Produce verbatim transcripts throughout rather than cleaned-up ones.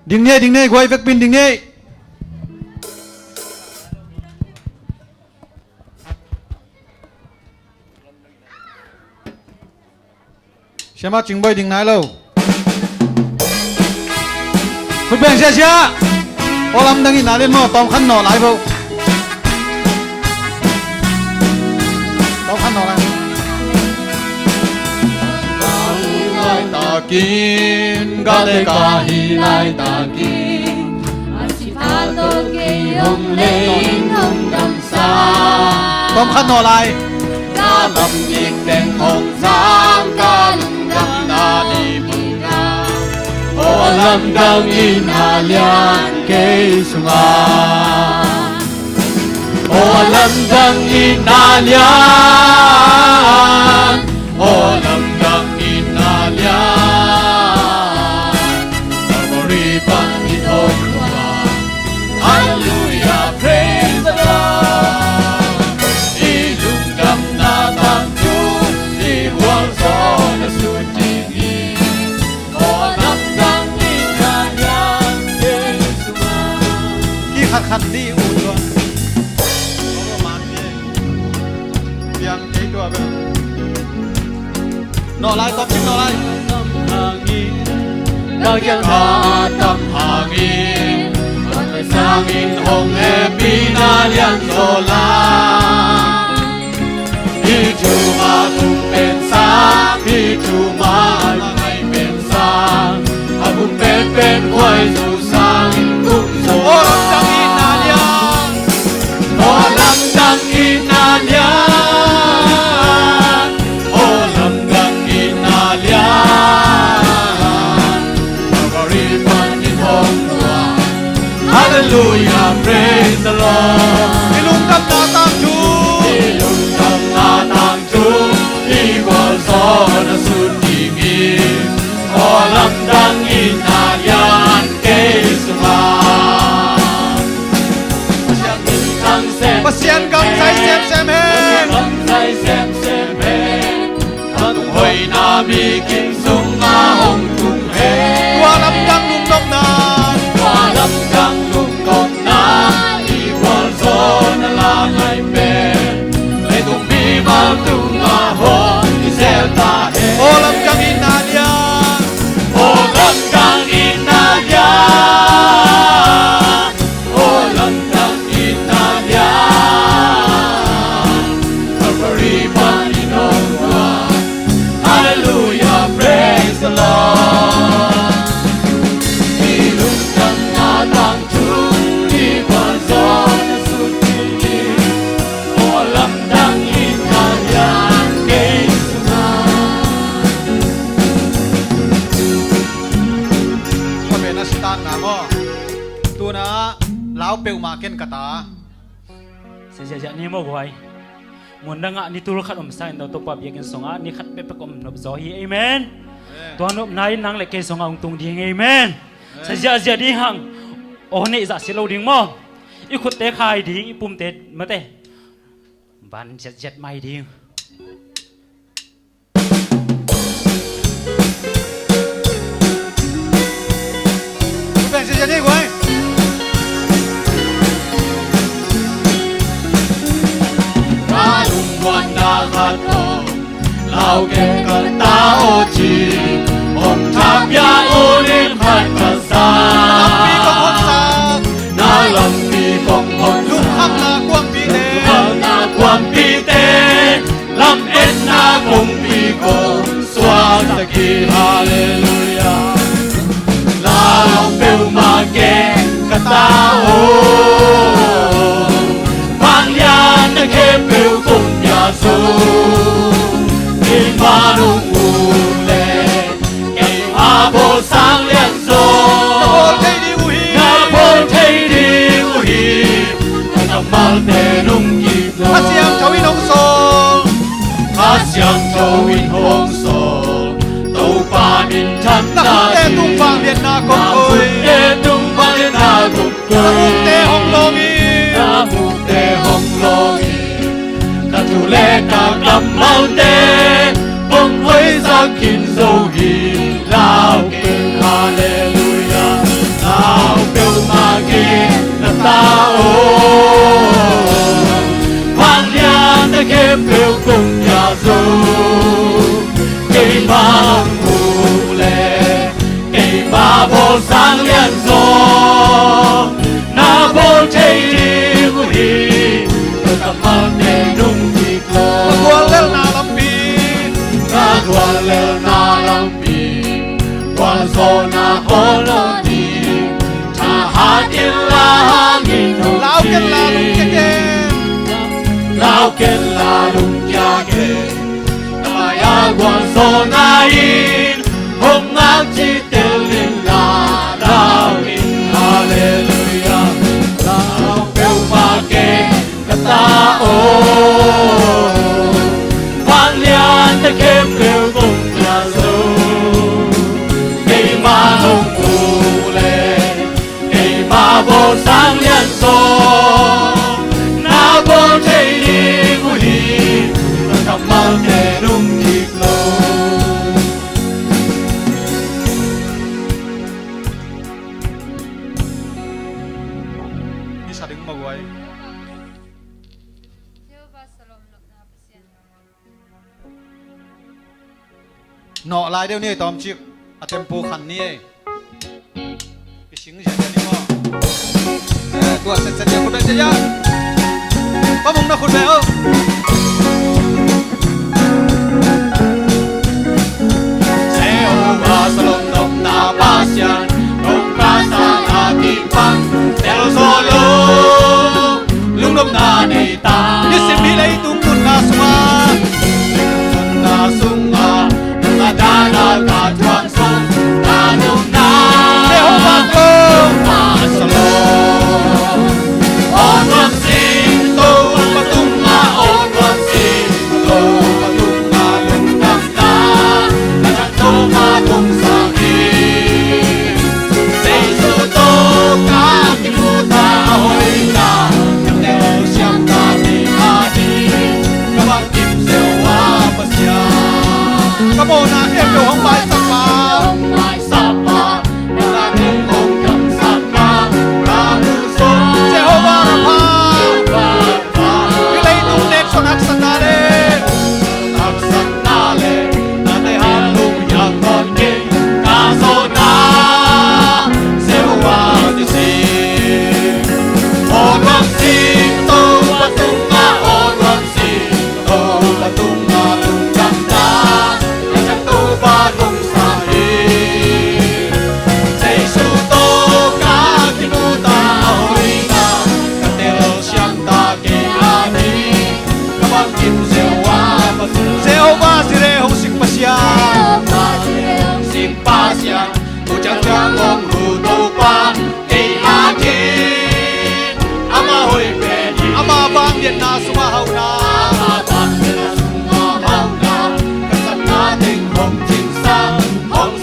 Ding ni, ding ni, guai vekpi in ding ni. Siamah Cing Bawi ding nai lo. Khut beng siasia. Aw lamdang itna lian maw, tawmkhat nawh lai bo. Tawmkhat nawh lai. Ka hi laitakin, ka te ka hi laitakin, a si pha tawh kei hong lei hong damsa. Tawmkhat nawh lai. Ka lam kik teng hong zang, ka lungdamna ni pha. Aw lamdang itna lian kei sungah. Aw lamdang itna lian. Aw lamdang itna lian. Calvary pan i thawh tua. Hallelujah, praise the Lord. I lungdamna tangthu, i gualzawhna sut ding hi. Aw lamdang itna lian kei sungah. Kikhat khat dih uh tua. Piang kei tua bel. Nawh lai, tawmcik nawh lai. Ka kiang a tam hangin, a sangin hong hehpihna lian zaw lai. Hih thu a kum pen sang, hih thu a ngai pen sang, a kum pen pen khuai zo sangin kum zo. Aw lamdang itna lian. Aw lamdang itna lian. Aw lamdang itna lian. Calvary pan i thawh tua. Hallelujah, praise the Lord. I lungdamna tangthu. I lungdamna tangthu. I gualzawhna sut ding hi. Aw lamdang itna lian kei sungah. Pasian min thang sem. Pasian gamsai semsem hen. Gamsai semsem hen. Ka tung hoihna mi kim sungah hong tung hen. Tua lamdang lungnopna. Tua lamdang lungnopna. I gualzawhna la ngai pen leitung mimal tungah hong i zel ta hen. Aw lamdang itna lian. Aw lamdang itna lian. Aw lamdang itna lian. Calvary pan i thawh tua. Hallelujah, praise the Lord. I lungdamna tangthu, i gualzawhna sut ding hi. Aw lamdang itna lian kei sungah. Ka pen a sitanna maw. Tuna lau peuhmah ken ka ta. Sia ziahziah ni maw guai. Mundangah ni tul khat om sangin Topa biakinn sungah ni khat pekpek om nop zaw hi. Amen. Amen. Tua nopna in nang le kei sungah hong tung ding. Amen. Amen. Sia ziahziah ding hang. Aw neih zah si lo ding maw. I khutte khai ding, i pumte mate ban ziatziat mai ding. Ka lungmuanna khat om, lau kei ka ta aw ci, hong thapia u lim khat ka sa. Na lampi kong hon sa, na lampi kong hon sa, lungkhamna kuampite, lungkhamna kuampite, lametna kongpi kong suaksak hi. Halleluiah. Lau peuhmah ken ka ta aw, vanglian na khempeuh kong pia zo. Keima nong ut leh keima bawl sang lian zaw, na bawl thei ding uh hi, na bawl thei ding uh hi. Ka kammalte nong kip Kha Siangtho in hong sawl. Kha Siangtho in hong sawl. Topa minthanna, na khutte tung vangliatna kong koih, na khutte tung vangliatna kong koih. Na mukte hong lawng hi, na mukte hong lawng hi. Ka thu le ka kammalte kong hoihsak khin zo hi. Lau kei, halleluiah. Na Ang mu le, keima bawl sang lian zaw na bawl thei ding uh hi. Ka malte nung kik lo. Ka guallelhna lampi, ka guallelhna lampi, gualzawhna khawl lo ding. Thahat in la hangin hong lau ken la lungkia ken. Lau ken la lungkia ken. Na mai-a gualzawhna in hong ngak citel in la lau in. Halleluiah. Lau peuhmah ken ka ta aw. Vanglian na khempeuh kong pia zo. Keima hong mu le, keima bawl sang lian zaw na bawl thei ding uh hi. Ka kammalte nung kik lo. I sa ding maguai. Nawh lai deuh ni ei, tawmcik a tempo khan ni ei. I sing ziahziah ni maw? Eh, tua setset ni a khut beh ziahziah. Pa Mung na khut beh oh. Jehovah Shalom nopna Pasian, nopna sangin a kipan tel zo lo. Lungnopna nei ta. Nisim ni leitung tunna sungah, leitung tunna sungah, nang a dan a ka thuak sung, ka nopna. Jehovah ko. Jehovah Shalom. Aw nuam sing, Topa tungah aw nuam sing, Topa tungah lungdamna na thang Topa kong sa hi. Jesu tawh ka kimuta a hoihna, ka telsiamna kei a ding, ka bangkim Jehovah Pasian. Ka mawhna khempeuh hong maisak pa, hong maisak pa, na teng hong kamsak pa, ka muhsuah Jehovah Rapha. Hih leitung nek suan haksatna le, haksatna le, na te hal lung hiam nawn kei, ka zawhna Jehovah Nissi. Aw nuam sing, Topa tungah aw nuam sing, Topa tungah lungdamna na thang Topa kong sa hi. Jesu tawh ka kimuta a hoihna, ka telsiamna kei a ding, ka bangkim Jehovah Pasian. Jehovah Jireh hong sik Pasian. Jehovah Jireh hong sik Pasian. Thu ciangciang hong hu Topa kei a ding, amah hoih pen hi. Amah vangliatna sungah hauhna, amah vangliatna sungah hauhna, ka satna teng hong cingsak, hong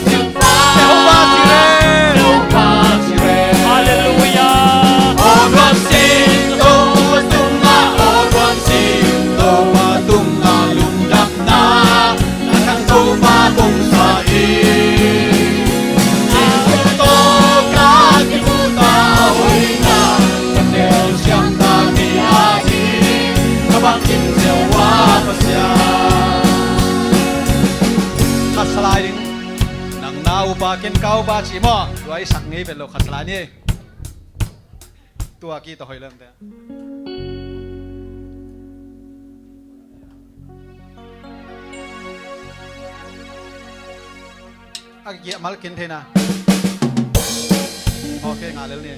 Jehovah Jireh. Jehovah Jireh. Halleluiah. Aw nuam sing, Topa tungah aw nuam sing, Topa tungah lungdamna na thang Topa kong sa hi. Jesu tawh ka kimuta a hoihna, ka telsiamna kei a ding, ka bangkim Jehovah Pasian. Khat sa lai ding. Nang na upa ken ka upa ci maw? Tua i sak ngei pen lo, khat sa lai ni. Tua ki tawh hoih lem te. A kigiah mal ken thei na. Ok, ngah lel ni.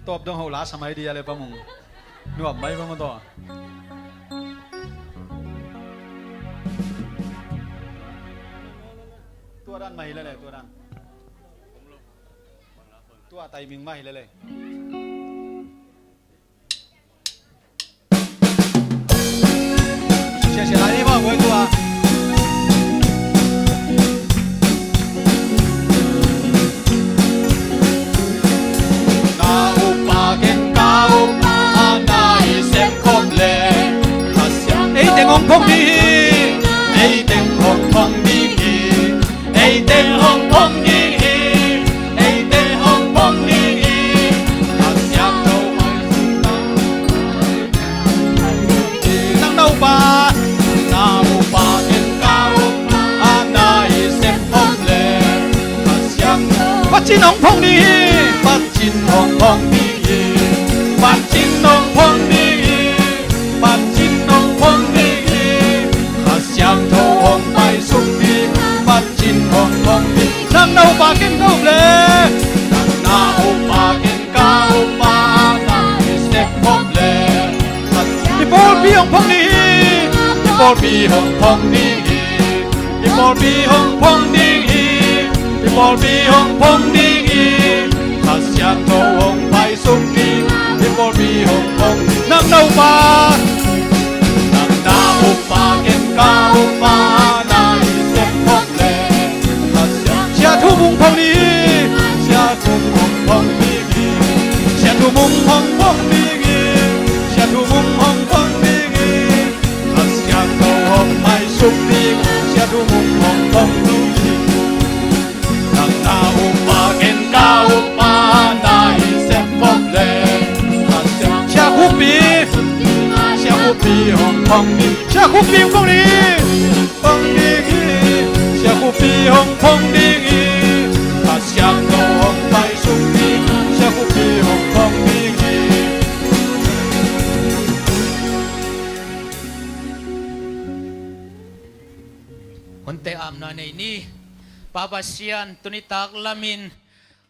Tawp dong ho la sa mai dia le Pa Mung. Nuam mai Pa Mung tawh. Tua dan mai le le, tua dan. Tua timing mai le le. Sia, sia, lai ni maw, buai tua. Ka upa ken ka upa, na i sem khop le. Ei teng hong phong ding hi. Ei teng hong phong ding hi. Ei teng hong phong ding hi. Ei teng hong phong ding hi. Kha Siangtho mai sung tang. phong ding hi. I pawlpi hong phong ding hi. I pawlpi hong phong ding hi. I pawlpi hong phong ding hi. Kha Siangtho hong paisuk ding. I pawlpi hong phong. Nang na upa, nang na upa, ken ka upa, na i sem phong le. Kha Siang, Sia Thu Mung phong ding hi. Sia Thu Mung phong ding hi. Sia Thu Mung phong ding hi. Sia Thu Mung phong ding hi. Kha Siangtho hong paisuk ding. Sia Thu Mung phong ding hi. Nang na upa, ken ka upa, na i sem phong le. Kha Siang, Sia Khup Pi. Sia Khup Pi hong phong ding. Sia Khup Pi hong phong ding. Phong ding hi. Sia Khup Pi hong phong ding hi. Kha Siangtho hong paisuk ding. Sia Khup Pi hong phong ding hi. Hunte apna nei ni. Pa Pasian, tuni tak lamin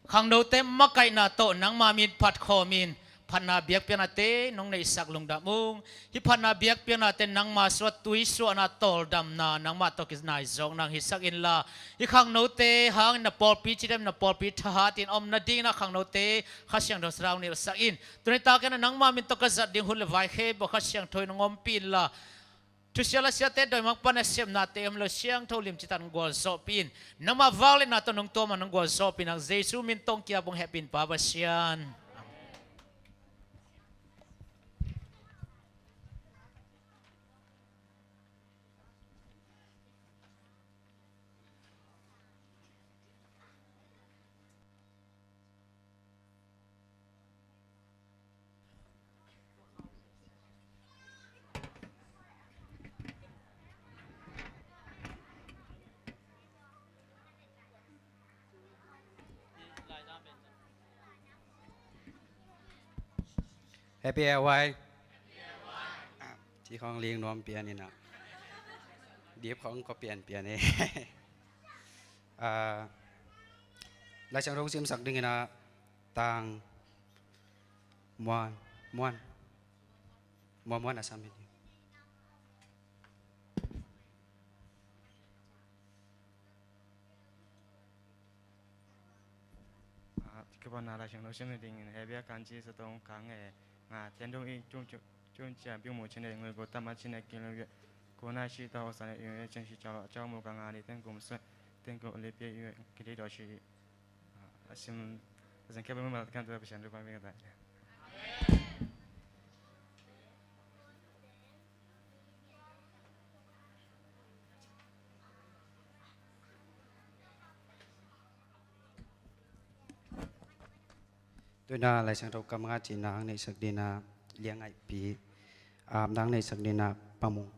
khangnote makaihna tawh nangma min phat khawmin phatna biakpiaknate nong neihsak lungdam ung. Hih phatna biakpiaknate nangma suah tuisuahna tawldamna nangmah tawh kinaizawk nang hisak inla, hih khangnote hangin na pawlpi cidam, na pawlpi thahatin om nadingin a khangnote Kha Siangtho thupha hong nilhsak in. Tuni takin a nangma min tawh ka zat ding hun le vai khempeuh Kha Siangtho in hong ompih inla, thusia lasiate dawimangpa nasepnate om lo siangtho limci tak nong gualzawhpih in. Nangma vangliatna tawh nong tuam a nong gualzawhpih nang Jesu min tawh kong ki-ap ung, hehpih in Pa Pasian. Amen. Happy L Y. Ci khong ling nuam pian ina. Dip khong ko pian pian e. Ah, Lai Siangtho simsak ding ina tang muan, muan. Muan, muan a sam hi. Ah, kipana Lai Siangtho sim dingin Hebrew kan ci sa tong kang e nga ten dong i cung cung cung cian piu mu chin e ngui go tam a chin e kin lo ye. Ko na shi ta ho san e yu ye chen shi cha lo cha mu ka nga ni ten kum swe ten ko le pie yu ki de do shi. Ah, a sim a sim khe ba mu ma kan ta pa shan ru pa mi ka ta. Tuna Lai Siangtho kam nga cina ang neihsak dina Liang Ngaihpi, ah, nang neihsak dina Pamung.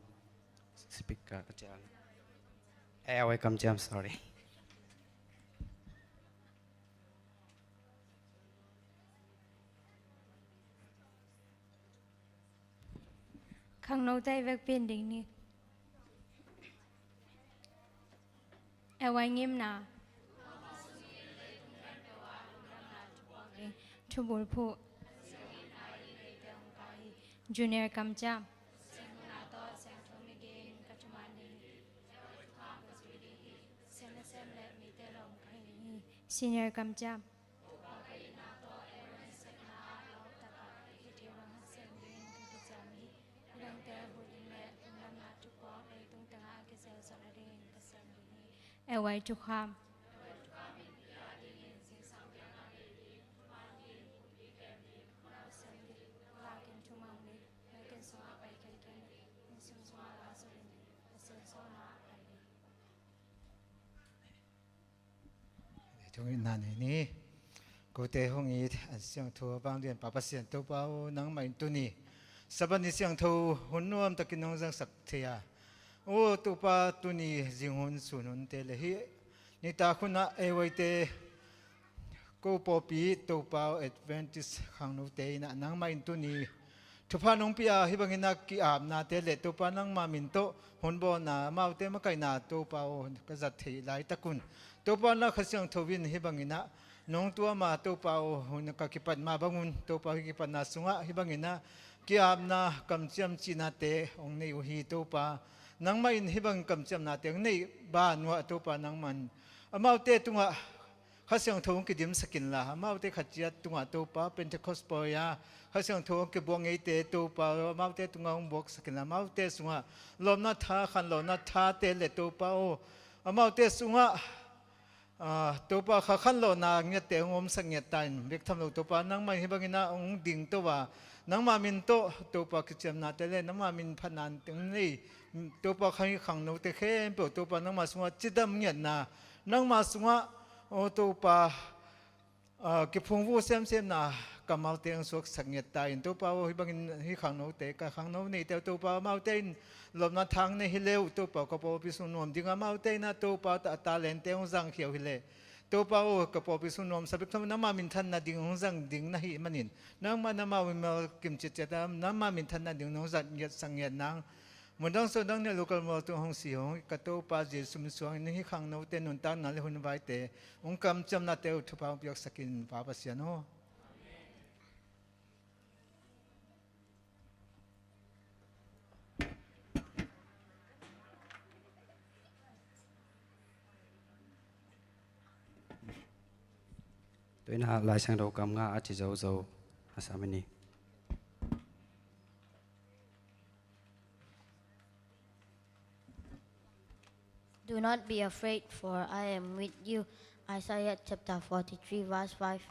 Speaker ka ciang. Eh, welcome ciang, sorry. Khangnote vekpi in ding ni. L Y ngimna. Thubulphuh. Junior kamciam. Senior kamciam. Topa ka itna tawh Aaron sepna ah a lawp takah i kithei bang hanciam dingin ka kiciam hi. Hih bangte huh ding le lungdamna thupuak leitung tengah a kizel zawh nadingin ka sem ding hi. L Y thukham. Thungetna nei ni. Kote hong it an siangtho a vanglian Pa Pasian Topa aw, nangmah in tuni Sabbath ni siangtho hun nuamtakin nong zangsak thei a, aw Topa, tuni zinghun sunhunte le hih nitak hunah ei uaite ko pawlpi Topa aw Adventist khangnote innah nangmah in tuni thupha nong pia, hih bangin a ki-apnate le Topa nangma min tawh hun bawlna, amaute makaihna Topa aw ka zat theih laitakun Topa na Kha Siangtho in hih banginah nong tuama Topa aw hun ka kipat mah bangun Topa hih kipatna sungah hih banginah ki-apna kamciam cihnate hong nei uh hi, Topa. Nangmah in hih bang kamciamnate hong neih ban uh ah, Topa, nangmah in amaute tungah Kha Siangtho hong kidimsak inla, amaute khat ciat tungah, Topa, Pentecost pawi-a Kha Siangtho hong kibuak ngeite, Topa, amaute tungah hong buaksak inla, amaute sungah lawpna tha, khanlawhna thate le, Topa aw, amaute sungah, ah, Topa, kha khanlawhna ngiatte hong omsak ngiat ta in, bek tham lo, Topa, nangmah in hih bangin ah hong dingto a, nangmah min tawh, Topa, kiciamnate le nangmah min phatna hong nei, Topa, kha hih khangnote khempeuh, Topa, nangmah sungah cidam ngiatna, nangmah sungah, aw Topa, ah, kiphungvuh semsemna kammalte hong suaksak ngiat ta in, Topa aw, hih bangin hih khangnote, ka khangno neite uh, Topa, amaute in lawpna tha hong nei hi leh uh, Topa, ka pawlpi sung nuam ding, amaute in ah, Topa, ta, talente hong zangkhia uh hi leh, Topa aw, ka pawlpi sung nuamsa bek tham lo, nangmah minthanna ding hong zang ding na hih manin, nangmah in amau mimal kim ciatciat a, nangmah minthanna ding hong zang ngiatsak ngiat nang. Mundang sawdang ne local mawltu hong si hong, ka Topa Jesu min suangin hih khangnote nuntakna le hun vaite, hong kamciamnate uh thupha hong piaksak in, Pa Pasian aw. Tua in ah Lai Siangtho kam nga a ci zozo a sam i ni. Do not be afraid, for I am with you. Isaiah chapter forty-three, verse five.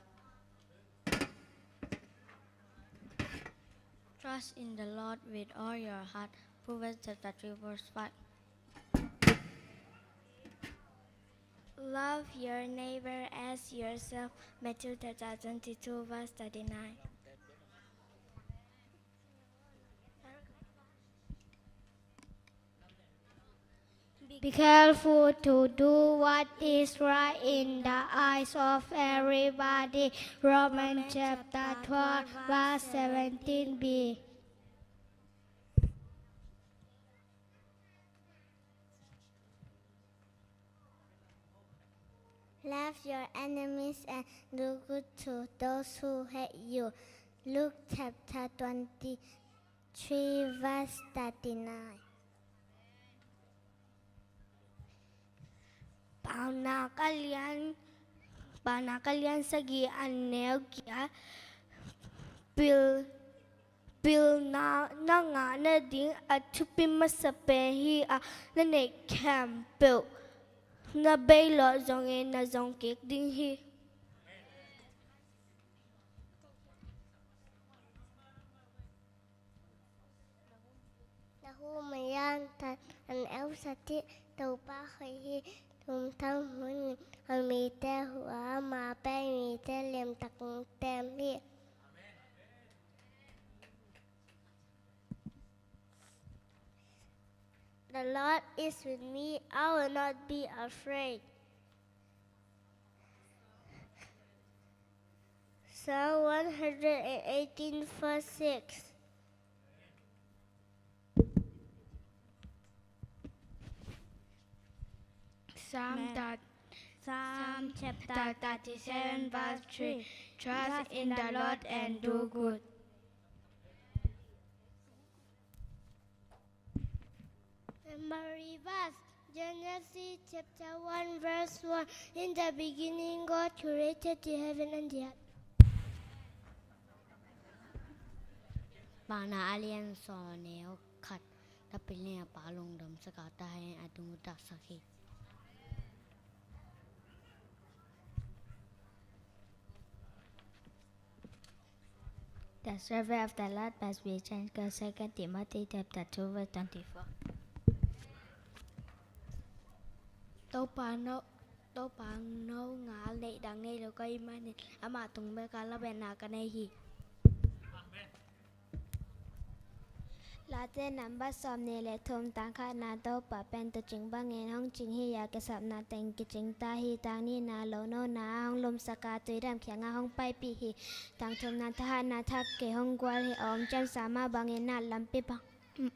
Trust in the Lord with all your heart. Proverbs chapter three, verse five. Love your neighbor as yourself. Matthew chapter twenty-two, verse thirty-nine. Be careful to do what is right in the eyes of everybody. Romans chapter twelve, verse seventeen b. Love your enemies and do good to those who hate you. Luke chapter twenty-three, verse thirty-nine. Paunak a lian, Paunak a lian sagih, a neu giat. Pil, pilna na ngah nading a thupi masa pen hi a, na neih khempeuh na beilawh zongin na zong kik ding hi. Nahum a lian thum, a neu sagih. Topa hoih hi, tumtang hun in a mite huh a, amah pen mite limtakin tem hi. The Lord is with me, I will not be afraid. Psalm one hundred and eighteen, verse six. Psalm, Psalm chapter thirty-seven, verse three. Trust in the Lord and do good. Memory verse, Genesis chapter one, verse one. In the beginning, God created the heaven and the earth. Paunak a lian sawm, a neu khat. Tapil nih a Pa lungdam sak a, ta hen a tung taksak hi. The servant of the Lord must be changed. Second Timothy chapter two, verse twenty-four. Topa no, Topa no ngal neih dang ngei lo ka hih manin, amah tung bek a lametna ka nei hi. Late number sawmnih le thum, tang khatna. Topa pen tuucing bangin hong cing hi a, kisapna teng kicing ta hi. Tang nihna, lohnona a hong lumsak a, tuidam kiangah hong paipih hi. Tang thumna, thahatna thak kei hong gual hi. A omciamsa mah bangin ah lampi pa,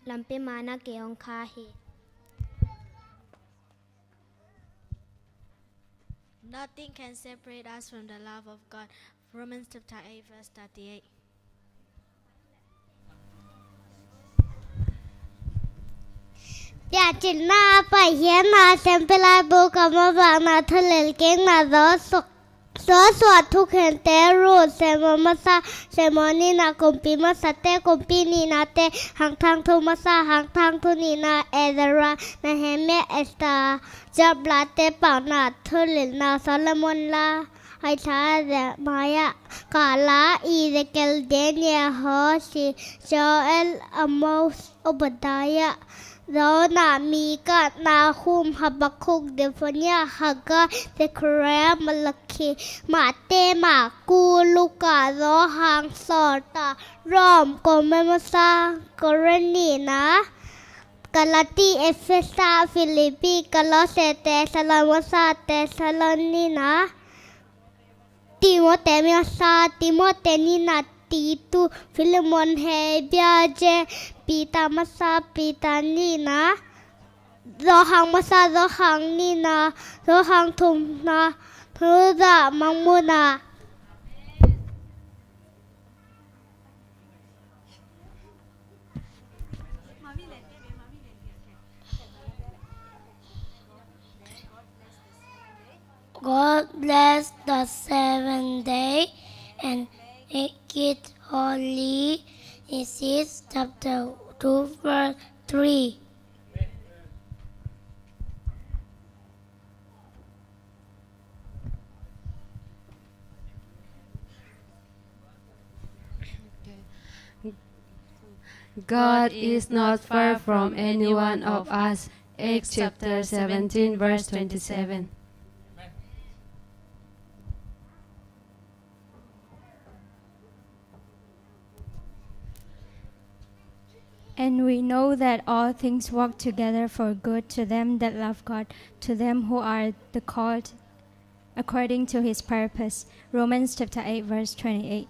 lampi man ah kei hong kha hi. Nothing can separate us from the love of God. Romans chapter eight, verse thirty-eight. Piancilna, Paikhiatna, Siampi Laibu, Kammal Vakna, Thulel Kikna, Joshua, Joshua Thukhente, Ruth, Samuel Masa, Samuel Nihna, Kumpi Masate, Kumpi Nihnate, Hangthang Thu Masa, Hangthang Thu Nihna, Ezra, Nehemiah, Esther, Job Late, Pauhna, Thulelna, Solomon La, Isaiah, Jeremiah, Kahla, Ezekiel, Daniel, Hosea, Joel, Amos, Obadiah, Jonah, Mika, Nahum, Habakkuk, Zephaniah, Haggai, Zechariah, Malachi, Mate, Marku, Luka, Johan, Sawltak, Rom, Korinth Masa, Korinth Nihna, Galati, Efesa, Filipi, Kolose, Thesalonika, Thesalonika, Timote Masa, Timote Nihna, Titu, Filemon, Hebru, Peter Masa, Peter Nihna, Johan Masa, Johan Nihna, Johan Thumna, Yuda, Mangmuhna. God bless the seventh day and make it holy. Genesis chapter two, verse three. God is not far from any one of us. Acts chapter seventeen, verse twenty-seven. And we know that all things work together for good to them that love God, to them who are the called according to his purpose. Romans chapter eight, verse twenty-eight.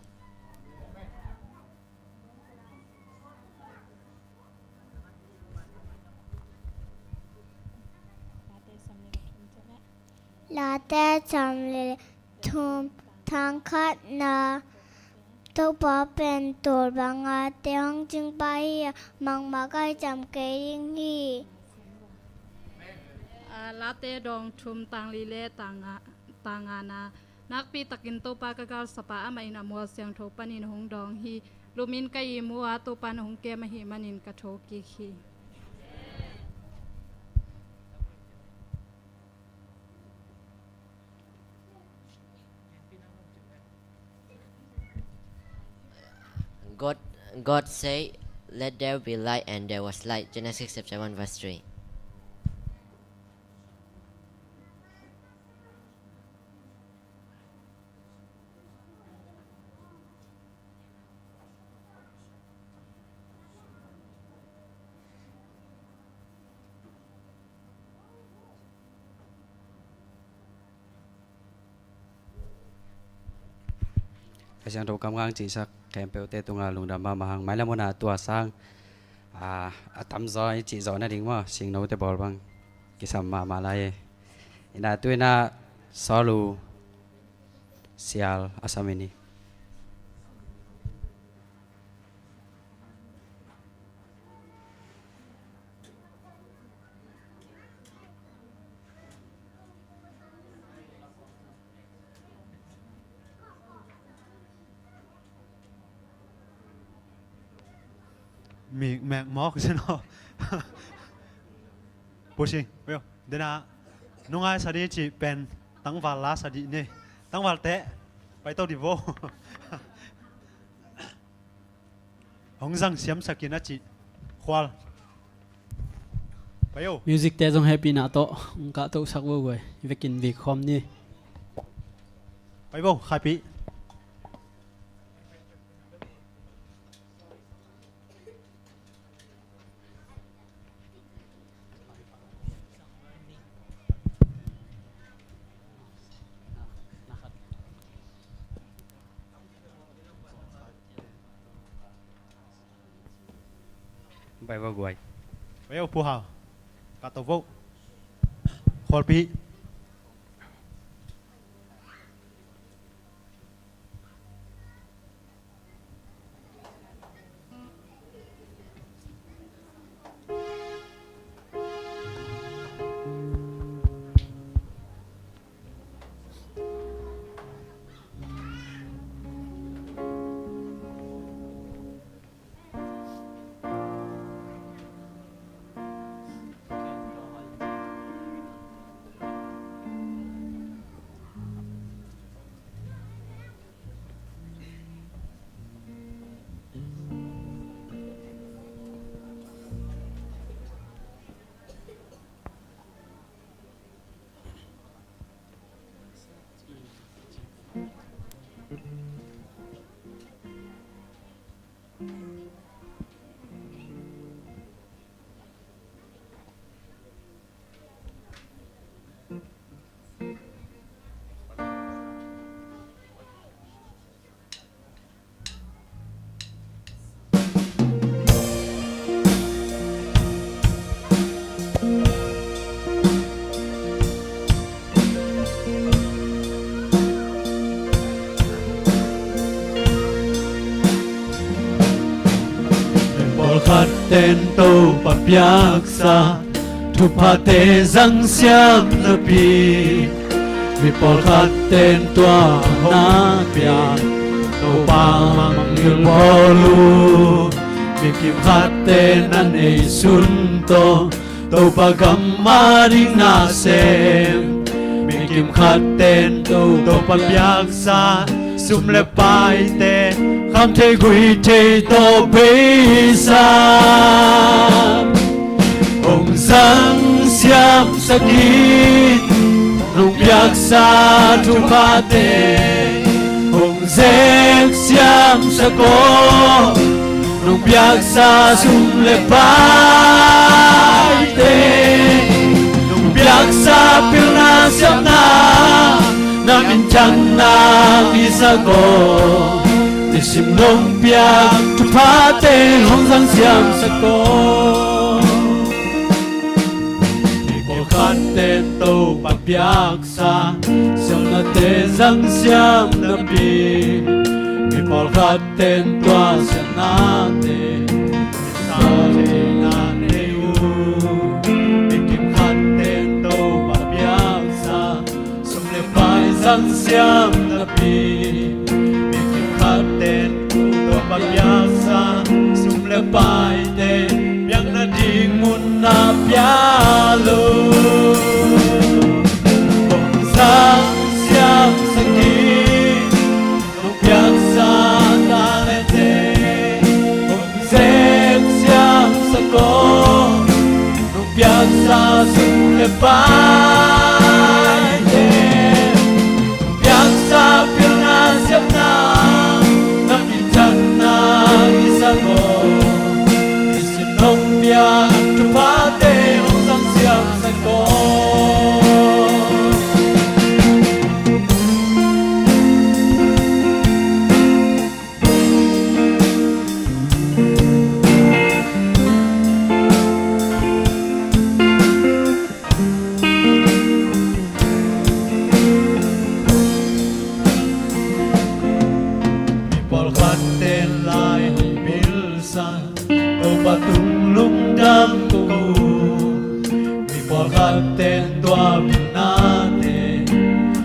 Late sawmli le thum, thangkhatna. Topa pen tul banga te hong cingpa hi a, mangmah ka hi ciam kei ding hi. A, Late dawng thum, tang li le tang nga, tang ngana. Nakpi takin Topa ka galsapa amah in a mual siangtho panin hong dawng hi. Lumin ka ihmu a, Topa in hong kem ahih manin ka thokik hi. God, God say, "Let there be light," and there was light. Genesis chapter one, verse three. Kha Siangtho kamkang cihsak khempeuhte tungah lungdam mahmah hang. Mailam hun ah tua sang, a, a tamzaw i cihzawh nading maw, singnote bawl bang kisam mahmah lai e. Inah tu inah Saulu Sial a sam in hi. Mi mek mawk sin aw. Pushing. Dena nungai sa dih cih pen tangval la sa dih ni. Tangval teh pai to dih vo. Hong zang siamsak in a cih khual. Pai o. Music te zong hehpihna tawh hong kahtohsak vo guai. Vekin vik khawm ni. Pai vo, Khaipih. Bai vo guai. Bai vo Pu Hau. Ka to vo. Khualpi. Ten Topa piaksa thuphate zang siam napi, mi pawlkhat ten tua na piak Topa mangngilh bawl uh. Mi kimkhat ten a neisun tawh Topa gam a ding nasem, mi kimkhat ten Topa piaksa sum le paite, kham thei gui thei tawh beisa hong zang siamsak hi. Nong piaksa thuphate hong zek siamsak aw, nong piaksa sum le paite, nong piaksa pilna siamna, na minthanna ngisak aw, nisim nong piak thuphate hong zang siamsak aw. Mi pawlkhat ten Topa piaksa siamnate zang siam napi, mi pawlkhat ten tua siamnate sa theihna nei uh. Mi kimkhat ten Topa piaksa sum le pai zang siam napi, mi kimkhat ten Topa piaksa sum le paite piakna ding mun na pia lo. Hong zang siamsak hi. Nong piaksa talente hong zek siamsak aw, nong piaksa sum le paite, nong piaksa pilna siamna, na minthanna ngisak aw, nisim nong piak thuphate hong zang siamsak aw. Mi pawlkhat ten lai hong pilsa Topa tung lungdam ko uh. Mi pawlkhat ten tua pilnate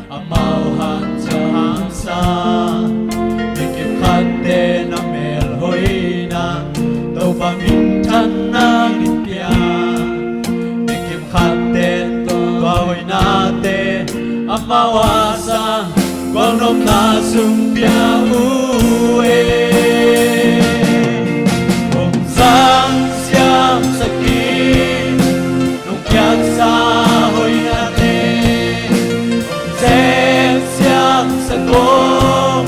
amau hanciam hamsa, mi kimkhat ten a melhoihna Topa minthanna gin pia, mi kimkhat ten tua hoihnate amau a sa gualnopna sung pia uh e. Hong zang siamsak hi. Nong piaksa hoihnate hong zek siamsak aw,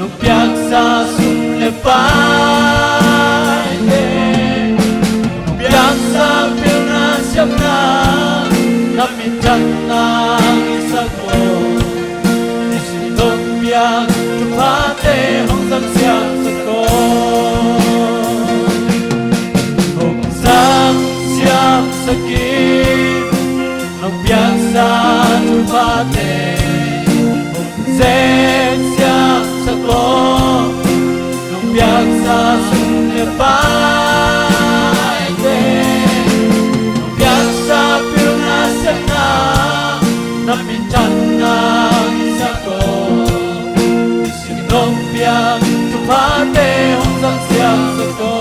nong piaksa sum le paite, nong piaksa pilna siamna, na minthanna ngisak aw, nisim nong piak thuphate hong zang siamsak aw. Hong zang siamsak hi. Nong piaksa thuphate hong zek siamsak aw, nong piaksa sum le paite, nong piaksa pilna siamna, na minthanna ngisak aw, nisim nong piak thuphate hong zang siamsak aw.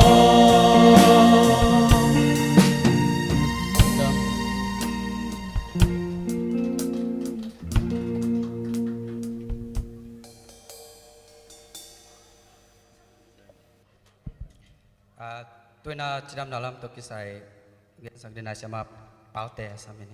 Ah, tu-in a cidamna lam tawh kisai gensak dingin a siama Paute a sam hi.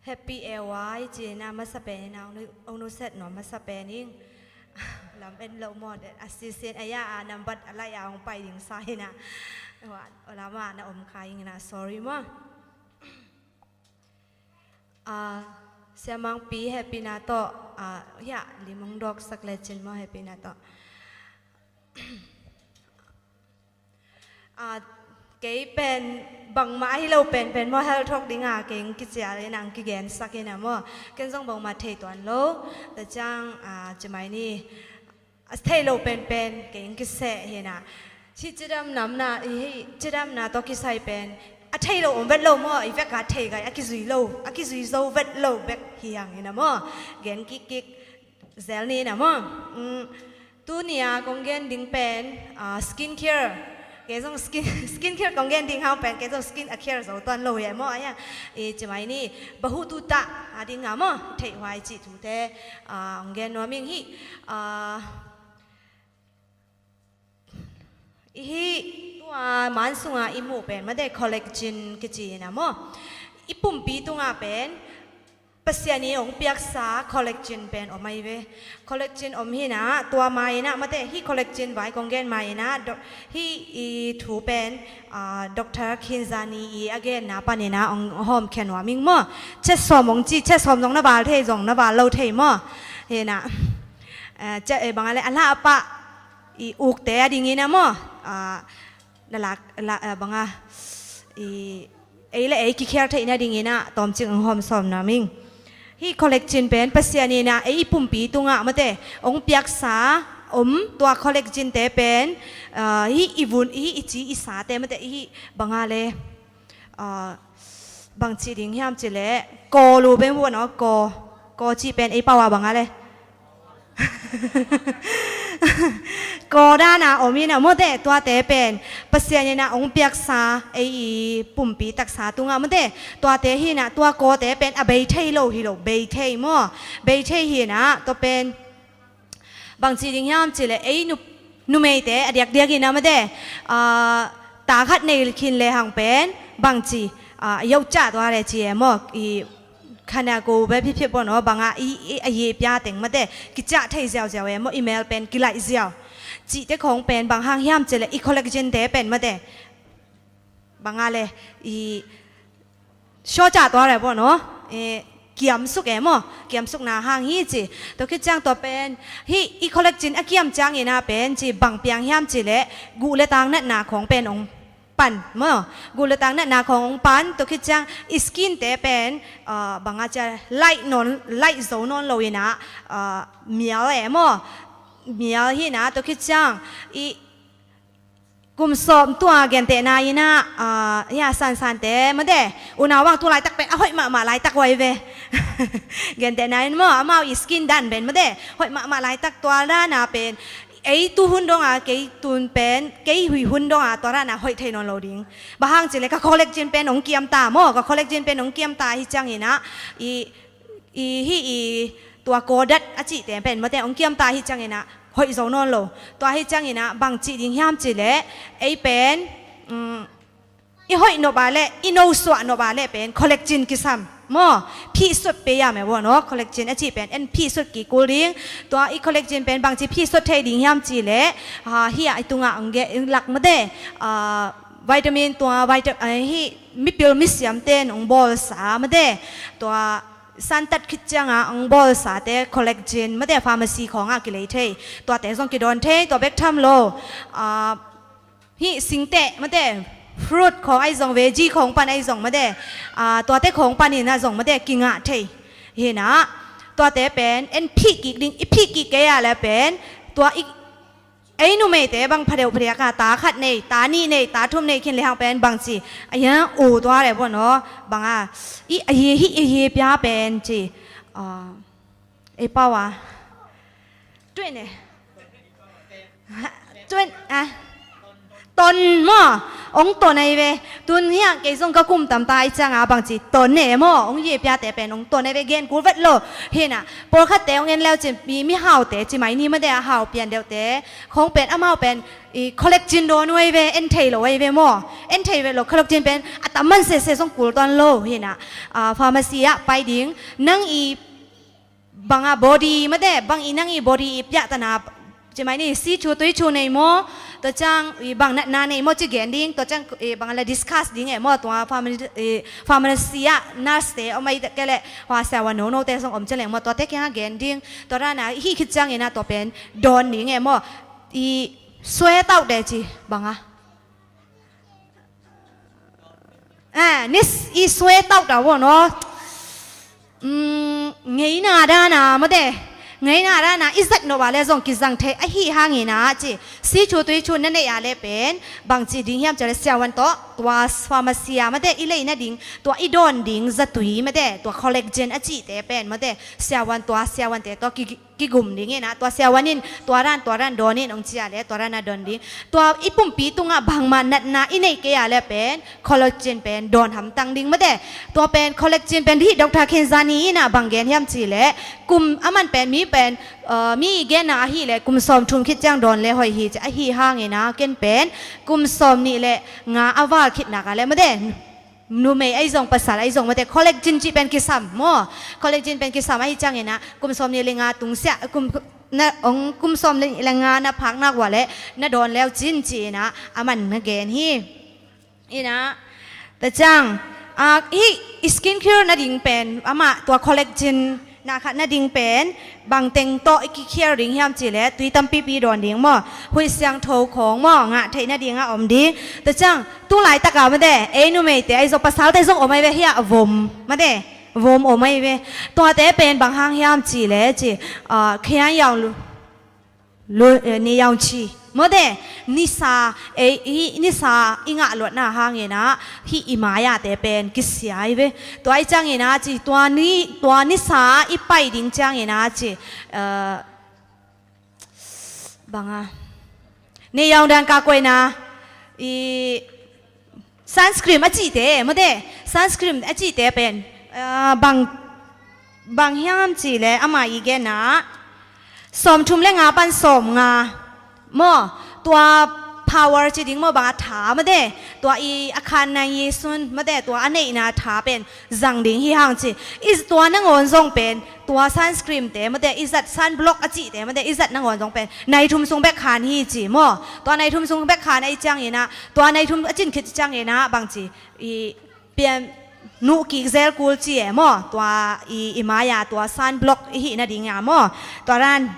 Happy A Y ci-in a masa pen in a ong nu, ong nusiat nuam masa pen in lam en lo maw, a sisin a ya a nambat a lai a ong pai ding sa in a. Wa, o lam a na om kha in a, sorry maw. A, Siamangpi Happy na tawh, a, ya, lim ong dawksak lecin maw Happy na tawh. A, kei pen bangmah ahi lo penpen maw, hel thawk ding a kei ong kicial in a ong kigensak in a maw. Ken zong bangmah thei tuan lo. Tua ciang, a, ci mai ni. A thei lo penpen kei ong kiseh hi in a. Hih cidam nam na, hih cidam na tawh kisai pen a thei lo om vet lo maw, i vek a thei gai a kizui lo, a kizui zo vet lo bek hi hang in a maw. Gen kikkik zel ni in a maw. Mm, tuni a kong gen ding pen, a, skin care. Kei zong skin, skin care kong gen ding hang pen, kei zong skin a care zo tuan lo hi a maw, a ya. I ci mai ni, bahu tu ta a ding a maw, theih huai cih thute, a, ong gen nuam ing hi. A, i hih tua man sunga i muh pen mate collagen kici in a maw. I pumpi tunga pen Pasian i ong piaksa collagen pen om ahi ve. Collagen om hi in a, tua mai in a mate, hih collagen vai kong gen mai in a, do, hih i thu pen, a, Doctor Khinzani i a genna pan in a ong hawmkhia nuam ing maw. Chet sawm ong ci, chet sawm zong na val thei, zong na val lo thei maw. Hi in a, a, chet, e, bang a le a la a pah i ukte a ding in a maw. A, na lak, la, a, bang a, i, ei le ei kikhial theihna ding in a tawmcik ong hawm sawm nuam ing. Hih collagen pen Pasian in a ei i pumpi tunga mate ong piaksa om tua collagen te pen, a, hih i vun, hih i ci i sate mate, hih bang a le, a, bang ci ding hiam ci le, kaw lu pen vun aw, kaw, kaw ci pen ei pau a bang a le. Kaw dan a om in a mawte, tuate pen Pasian in a ong piaksa ei i pumpi taksa tunga mawte, tuate hi in a, tua kawte pen a bei thei lo hi lo, bei thei maw, bei thei hi in a, tua pen bangci ding hiam ci le ei nu, numeite a diakdiak in a mawte, a, ta khat nei khin le hang pen bangci, a, yauh cah tua le ci e maw, i khana ko be phiphiap bon aw bang a i, i a ye pia teng mate kiciah thei ziauziau e maw, i mel pen kilaih ziau. Cihte khawng pen bang hang hiam ci le i collagen te pen mate bang a le i sawcah tua le bon aw, e, kiamsuk e maw, kiamsukna hang hi ci. Tua khit ciang tua pen hih i collagen a kiam ciang in a pen ci bang piang hiam ci le guh le tang natna khawng pen ong pan maw. Guh le tang natna khawng ong pan, tua khit ciang i skin te pen, a, bang a ci a, light nawn, light zo nawn lo in a, a, mial e maw. Mial hi in a, tua khit ciang i kum sawm tua gentehna in a, a, hia sansan te mawte, unau bang tu laitak pen a hoih mahmah laitak huai ve. Gentehna in maw, amau i skin dan pen mawte hoih mahmah laitak, tua dan a pen ei tu hun dong a, kei tun pen, kei huih hun dong a tua dan a hoih thei nawn lo ding. Bang hang ci le ka collagen pen ong kiam ta maw, ka collagen pen ong kiam ta hi ciang in a, i, i hih i tua kawdat a cihte pen mawte ong kiam ta hi ciang in a hoih zo nawn lo. Tua hi ciang in a bang cih ding hiam ci le ei pen, um, i hoih nop a le, i nosuah nop a le pen collagen kisam maw. Phihsut pe ya me bon aw, collagen a cih pen en phihsut kik kul ding. Tua i collagen pen bangci phihsut thei ding hiam ci le, a, hih a i tunga ong gen lak mawte, a, vitamin tua vita-, a, hih mipil misiam ten ong bawlsa mawte, tua santat khit ciang a ong bawlsa te collagen mawte pharmacy khawng a kilei thei. Tuate zong kidawn thei, tua bek tham lo. A, hih singteh mawte, fruit khawng ahi zong, veggie khawng pan ahi zong mawte, a, tuate khawng pan in a zong mawte kingah thei hi in a. Tuate pen en phih kik ding, i phih kik kei a le pen tua i, ei numeite bang phadeuh phadiak a ta khat nei, ta nih nei, ta thum nei khin le hang pen bangci a hia u tua le bon aw bang a i a ye hih a ye pia pen ci, a, ei pau a. Tuin e. Tuin, a. Ton maw, hong ton ahi ve. Tun hiang kei zong ka kum tamta i cianga bangci ton e maw, hong yi piate pen hong ton ahi ve, gen kul vet lo. Hina, pawlkhatte hong en leu cin, mi, mihaute ci mai ni mate, a hau pian deuhte khong pen amau pen i collagen dawn uh ahi ve, en thei lo ahi ve maw. En thei vet lo, collagen pen a tam man sese zong kul tuan lo. Hina, a, pharmacy ah pai ding, nang i banga body mate, bang i nang i body i piahtana, ci mai ni, si chu tui chu nei maw, tua ciang i bang natna nei maw ci gen ding, tua ciang i bang la discuss ding e maw, tua pharmacy, i pharmacy ah nurse te om ai kei leh, hua siavuan nonote zong om ci leng maw, tuate kianga gen ding, tua dana hih khit ciangina tua pen dawn ding e maw, i sweat out de ci banga. Ah, ni s-, i sweat out a vo no. Mm, ngeina dana mate. Ngeina dana i zat nop a le zong kizang thei ahi hangina ci. Si chu tui chu na nei a le pen bangci ding hiam ci le siavuan tawh, tua pharmacy a mate, i leina ding, tua i dawn ding zatui mate, tua collagen a cihte pen mate, siavuan tua, siavuante tawh ki, kigum ding ina, tua siavuan in tua ran, tua ran dawn in hong ci a le tua ran a dawn ding. Tua i pumpi tungah bangmah natna i neih kei a le pen collagen pen dawn hamtang ding mate. Tua pen collagen pen hih Doctor Kenzani ina bang gen hiam ci le, kum a man pen mi pen, uh, mi i genna ahi le kum sawmthum khit ciang dawn le hoih hi ci ahi hangina, ken pen kum sawmnih le nga a val khit nak a le mate, numei ahi zong pasal ahi zong mate, collagen cih pen kisam maw. Collagen pen kisam ahi ciangina kum sawmnih le nga tungsiah, kum, na, ong, kum sawmnih le nga na phak nak ua le na dawn leu cin ci ina a man na gen hi. Ina, ta ciang, a, hih skin care na ding pen amah tua collagen na khat na ding pen bang teng tawh i kikhial ding hiam ci le tui tampipi dawn ding maw, huih siangtho khawng maw, ngah theih nading a om ding. Tua ciang tu laitaka mate, ei numeite ahi zong, pasalte zong om ahi ve, hiah vom mate, vom om ahi ve. Tuate pen bang hang hiam ci le ci, ah, khian yau lu, lu, eh, ni yau ci mate, nisa, ei, i nisa i ngah luatna hangina hih i maiate pen kisia ahi ve. Tua i ciangina ci, tua ni, tua nisa i pai ding ciangina ci, eh, banga, ni yau dan ka koina i sunscreen a cihte mate, sunscreen a cihte pen, ah, bang, bang hiam ci le ama i genna sawmthum le nga pan sawmnga maw, tua power ci ding maw, bang a tha mate, tua i a khanna i sun mate, tua a neihna tha pen zang ding hi hang ci. I tua nangawn zong pen tua sunscreen te mate, i zat sunblock a cihte mate, i zat nangawn zong pen nai thum sung bek khan hi ci maw. Tua nai thum sung bek khan ahi ciangina, tua nai thum a cin khit ciangina bangci i pian nuh kik zel kul ci e maw. Tua i, i maia tua sunblock i hih nading a maw, tua ran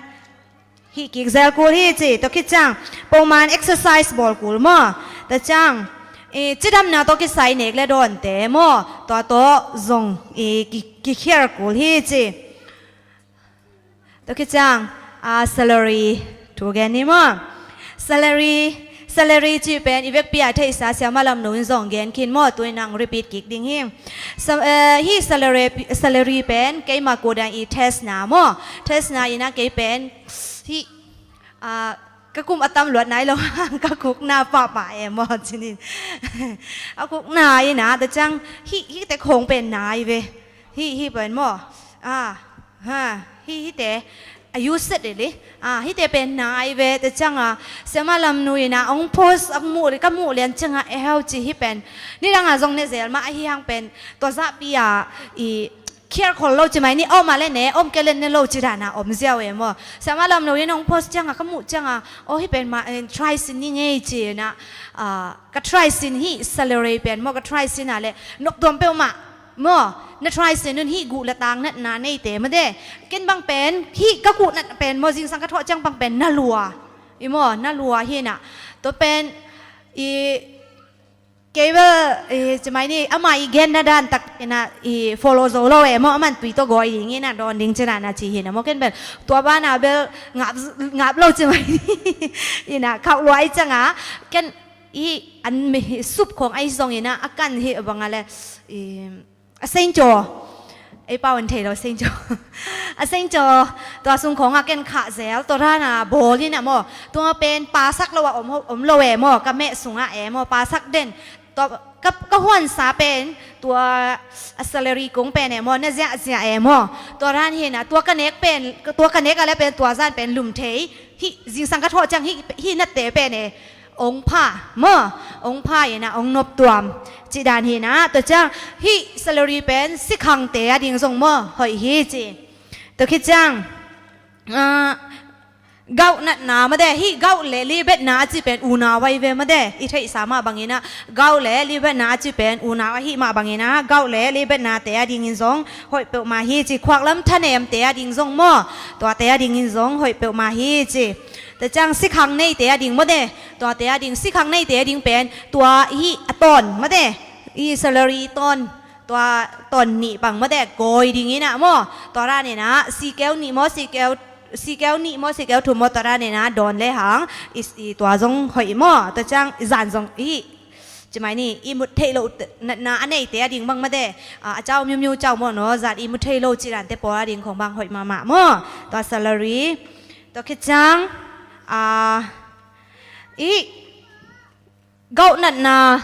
hih kik zel kul hi ci. Tua khit ciang pawman exercise bawl kul maw. Tua ciang i cidamna tawh kisai nek le dawnte maw, tua tawh zong i ki, kikhial kul hi ci. Tua khit ciang, ah, salary thu gen ni maw. Salary, salary cih pen i vekpi a theihsa Siama Lam Nu in zong gen khin maw, tu in ang repeat kik ding hi. Sa-, eh, hih salary, salary pen keima kudan i test na maw. Test na ina kei pen hih, ah, ka kum a tam luat nai lo, ka kukna pahpah e maw cinin. A kukna ina, tua ciang hih, hihte khong pen nai ve. Hih, hih pen maw. Ah, ha, hih, hihte a use set e li. Ah, hihte pen nai ve, tua cianga Siama Lam Nu ina ong post a muh li, ka muh lian cianga e heu ci hih pen. Nidanga zong ne zel mah ahi hang pen, tua zahpi a i khial khol lo ci mai ni, om a le ne, om kei le ne lo ci dana om ziau e maw. Siama Lam Nu in ong post cianga ka muh cianga, oh, hih pen ma, eh, try sin ni ngei ci na, ah, ka try sin hih salary pen maw, ka try sin a le noptuam peuhmah maw, na try sin un hih guh le tang natna neite mate. Ken bang pen hih ka guh nat pen maw, zingsang ka thawh ciang bang pen na lua i maw, na lua hi na. Tua pen i kei bel, eh, ci mai ni, ama i genna dan tak ina i follow zo lo e maw, aman tui tawh gawi ding ina dawn ding ci na na ci hi na maw, ken bel tua bana bel ngap, ngap lo ci mai ni. Ina khauh lua i cianga ken i an mi hi sup khong ai zong ina a kan hi banga le i a sengcaw. Ei pau an thei lo sengcaw. A sengcaw, Tua sung khawngah ken khah zel, tua dana bawl in ah maw. Tua pen pasak lo ah om, om lo e maw, ka meh sungah e maw, pasak den. Tua ka, ka huansa pen tua a salary kung pen e maw, na ziahziah e maw. Tua dan hi na, tua ka nek pen, tua ka nek a le pen tua zan pen lum thei. Hih zingsang ka thawh ciang hih, hih natte pen e ong pha maw, ong pha in ah ong nop tuam. Cih dan hi na, tua ciang hih salary pen sikhangte a ding zong maw hoih hi ci. Tua khit ciang, ah, gauh natna made, hih gauh le libetna a ci pen unau ahi ve made, i theihsa mah bangin ah, gauh le libetna a ci pen unau ahi mah bangin ah, gauh le libetnate a dingin zong hoih peuhmah hi ci, khuaklam thanemte a ding zong maw, tuate a dingin zong hoih peuhmah hi ci. Tua ciang sikhang neite a ding made, tuate a ding, sikhang neite a ding pen tua hih a tawn made, i salary tawn, tua tawn nih bang made, gawi dingin ah maw, tua dan in ah sikeu nih maw, sikeu, sikeu nih maw, sikeu thum maw, tua dan in ah dawn le hang i, i tua zong hoih maw, tua ciang i zan zong i, ci mai ni, i mut theih loh natna a neite a ding bang made, a, a cau miumiu cau maw no, zan i mut theih loh ci dante pawl a ding khong bang hoih mahmah maw, tua salary. Tua khit ciang, a, i gauh natna,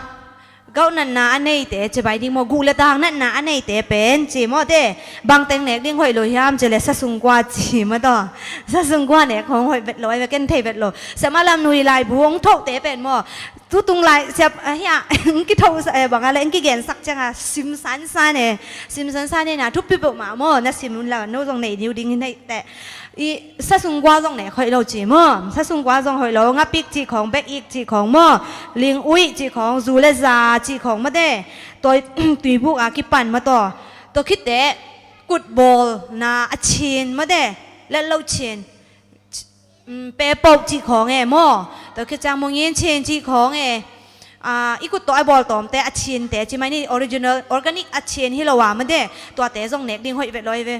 gauh natna a neite, ci bai ding maw, guh le tang natna a neite pen, ci maw te, bang teng nek ding hoih lo hiam, ci le sa sung kua ci maw taw. Sa sung kua nek hong hoih vet lo, ai ve ken thei vet lo. Siamah Lam Nui laibu hong thohte pen maw, tutung lai siap, a, hia, hong kithoh sa, e, bang a le, hong kigensak ciang a, sim sansan e, sim sansan e na, thupi peuhmah maw, na sim un la, no zong nei niu ding hi nei te. I sa sung kua zong nek hoih lo ci maw, sa sung kua zong hoih lo, ngapik cih khawng, bek ik cih khawng maw, ling uih cih khawng, zu le za cih khawng made, tua tuibuk a kipan maw taw. Tua khitte kutbawlna a chin made, let lo chin, um, pe poh cih khawng e maw, tua khit ciang mungin chin cih khawng e, a, i kut tawh a bawl tawmte a chinte, ci mai ni original, organic a chin hi lo a made, tuate zong nek ding hoih vet lo ai ve.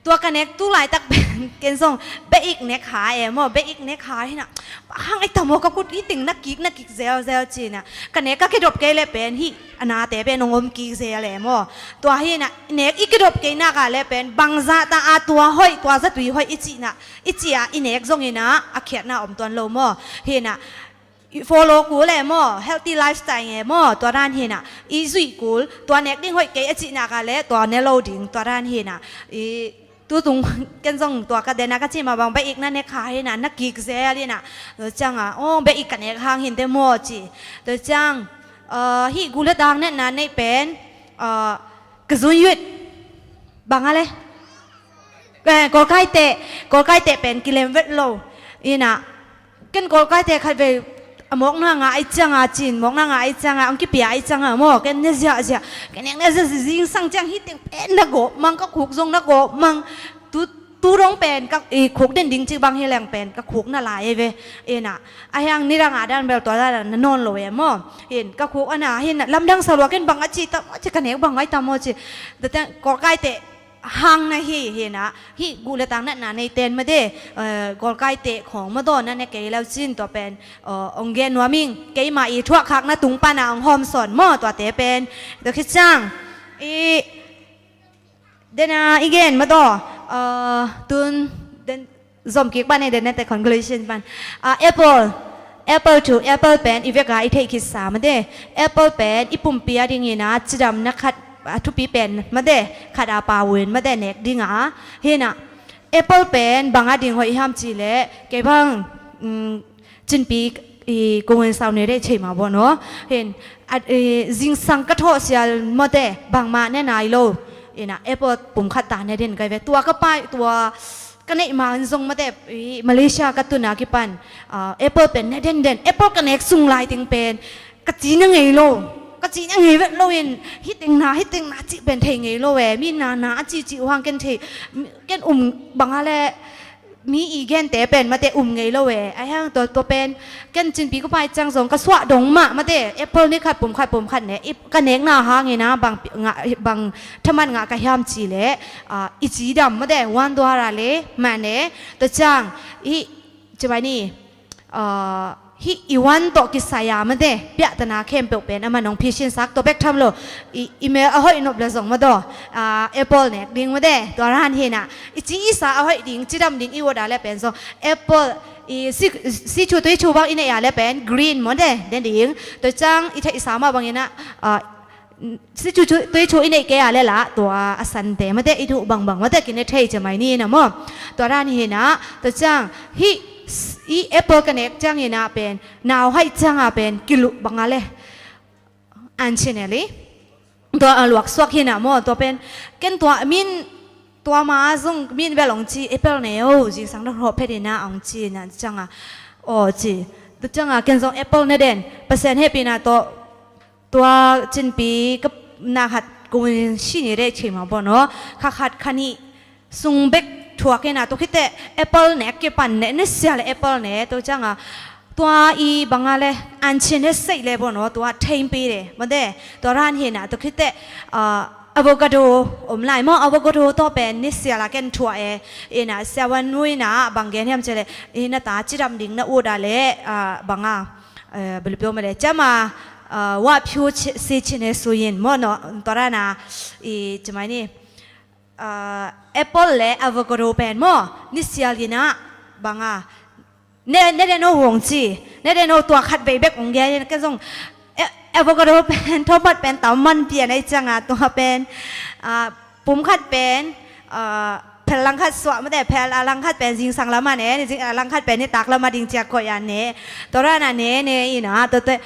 Tua ka nek tu laitak pen ken zong be-ik nek ha e maw, be-ik nek ha hi na. Hang ai tam aw, ka kut hi teng na kik, na kik zelzel ci na. Ka nek ka kidop kei le pen hih a nate pen hong om kik zel e maw. Tua hi na, nek i kidop kei nak a le pen bangzah ta a tua hoih, tua zatui hoih i cih na, i cih a i nek zong hi na, a khiatna om tuan lo maw. Hi na, i follow kul e maw, healthy lifestyle e maw, tua dan hi na, i zuih kul, tua nek ding hoih kei a cih nak a le, tua ne lo ding, tua dan hi na, i tutung ken zong tua ka den a ka cih mah bang, be-ik na nek ha hi na, na kik zel hi na, tua ciang a, oh, be-ik ka nek hang hin te maw ci, tua ciang, uh, hih guh le tang natna neih pen, uh, ka zun yuit, bang a le, eh, kawlkaite, kawlkaite pen kilem vet lo, hi na, ken kawlkaite khat vei a mawkna ngah ai ciang a cin, mawkna ngah ai ciang a, hong kipia ai ciang a maw, ken ne ziahziah, ken nek ne ziah, zingsang ciang hi teng pen na gawp mang, ka khuk zong na gawp mang, tu, tu dong pen ka, i, khuk den ding cik bang hi leng pen ka khuk na lai e ve, hi na, a hiang nidang a dan bel tua dan na nawn lo e maw, hin ka khuk a na, hin lamdang sa lua ken bang a ci tam, a ci ka nek bang ai tam maw ci, tua teng kawlkaite hang na hi, hi na, hih guh le tang natna nei ten made, eh, kawlkaite khawng maw taw na ne kei leu cin tua pen, eh, hong gen nuam ing, keima i thuak khak na tung pan a hong hawm sawn maw tuate pen, tua khit ciang, i, den a i gen maw taw, eh, tun, den, zom kik pan e, den nate conclusion pan. Ah, apple, apple to apple pen i vek a i theih khit sa made. Apple pen i pumpi a ding hi na, cidamna khat a thupi pen made, khat a pau in made nek ding a. Hi na, apple pen bang a ding hoih hiam ci le, kei bang, um, cinpi i kung in sau ne dei thei ma baw no. Hin, a, i, zingsang ka thawh sial mawte, bangmah ne nai lo. Hi na, apple pum khat ta ne den kai ve. Tua ka pai, tua ka neih ma in zong mate, i, Malaysia ka tun a kipan, ah, apple pen ne denden, apple ka nek sung lai teng pen ka ci na ngei lo, ka ci na ngei vet lo in, hih teng na, hih teng na cih pen thei ngei lo e, mi na na a ci ci uh hang ken thei, ken um bang a le, mi i gente pen mate um ngei lo e, a hang tua, tua pen, ken cinpi ka pai ciang zong ka suah dong mah mate, apple ni khat pum khat pum khat ne, i, ka nek na hang in a bang nga, bang thaman nga ka hiam ci le, ah, i cidam mate, wan dua ra le, mane, tua ciang, i, ci bai ni, ah, hih i want tawh kisai a mate, piahtana khempeuh pen aman hong phisinsak, tua bek tham lo, i, i mel a hoih nop le zong maw, tua, ah, apple nek ding mate, tua dan hi na, i ci i sa a hoih ding, cidam ding i ut a le pen zong, apple, i si, si chu tui chu bang i neih a le pen, green mate, den ding, tua ciang i theihsa mah bangin ah, ah, si chu chu, tui chu i neih kei a le lah, tua a sante mate, i duh bangbang mate, kine thei ci mai ni na maw. Tua dan hi na, tua ciang, hih, i apple ka nek ciang hi na pen, nau haih ciang a pen, kiluh bang a le. Ancineli. Tua a luak suak hi na maw, tua pen, ken tua min, tua ma zong min bel hong ci, apple ne o, zingsang na hrawh phet hi na hong ci na ciang a. Aw ci. Tua ciang a, ken zong apple ne den, Pasian hehpihna tawh, tua cinpi ka na khat kong si ni rei thei mah bawn aw. Kha khat kha nih sung bek thuak hi na, tua khit teh apple ne kipan ne, ne sia le apple ne, tua ciang a, tua i bang a le, ancin he seih le bawn aw, tua theipi le, mate, tua dan hi na, tua khit teh, ah, avocado om lai maw, avocado tawh pen, ne sia la ken thuak e, i na, sia wan nui na, bang gen hiam ci le, i na ta cidam ding na ut a le, ah, bang a, eh, bel pio ma le, ciam a, ah, wah phiu ci, si cine suyin maw, no, tua dan a, i, ci mai ni, ah, apple le avocado pen maw, ni sial hi na, bang a, ne, ne den o hong ci, ne den o tua khat vei bek hong gen, ken zong, eh, avocado pen, thawmhat pen, tam man pian ai ciang a, tua pen, ah, pum khat pen, ah, phel lang khat suah mate, phel a lang khat pen zingsang lam a ne, ni zing a lang khat pen nitak lam a ding ciak koih a ne. Tua dan a ne, ne i na, tua te,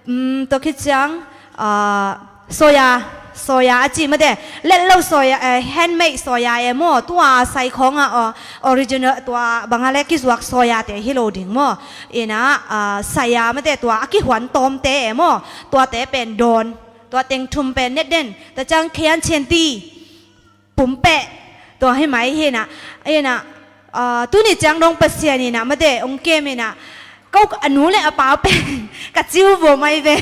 um, tua khit ciang, ah, soya, soya a ci mate, let lo soya, eh, handmade soya e maw, tua sai khong a, oh, original, tua bang a le kizuak soya te hi lo ding maw. I na, ah, saya mate, tua a kihuan tawm te e maw, tua te pen dawn, tua teng thum pen ne den, tua ciang khian chin ti, pum peh, tua hi mai hi na, hi na, ah, tuni ciang dong Pasian hi na, mate, hong kem hi na, ko a nu le a pa pen, ka ciu bom ai ve,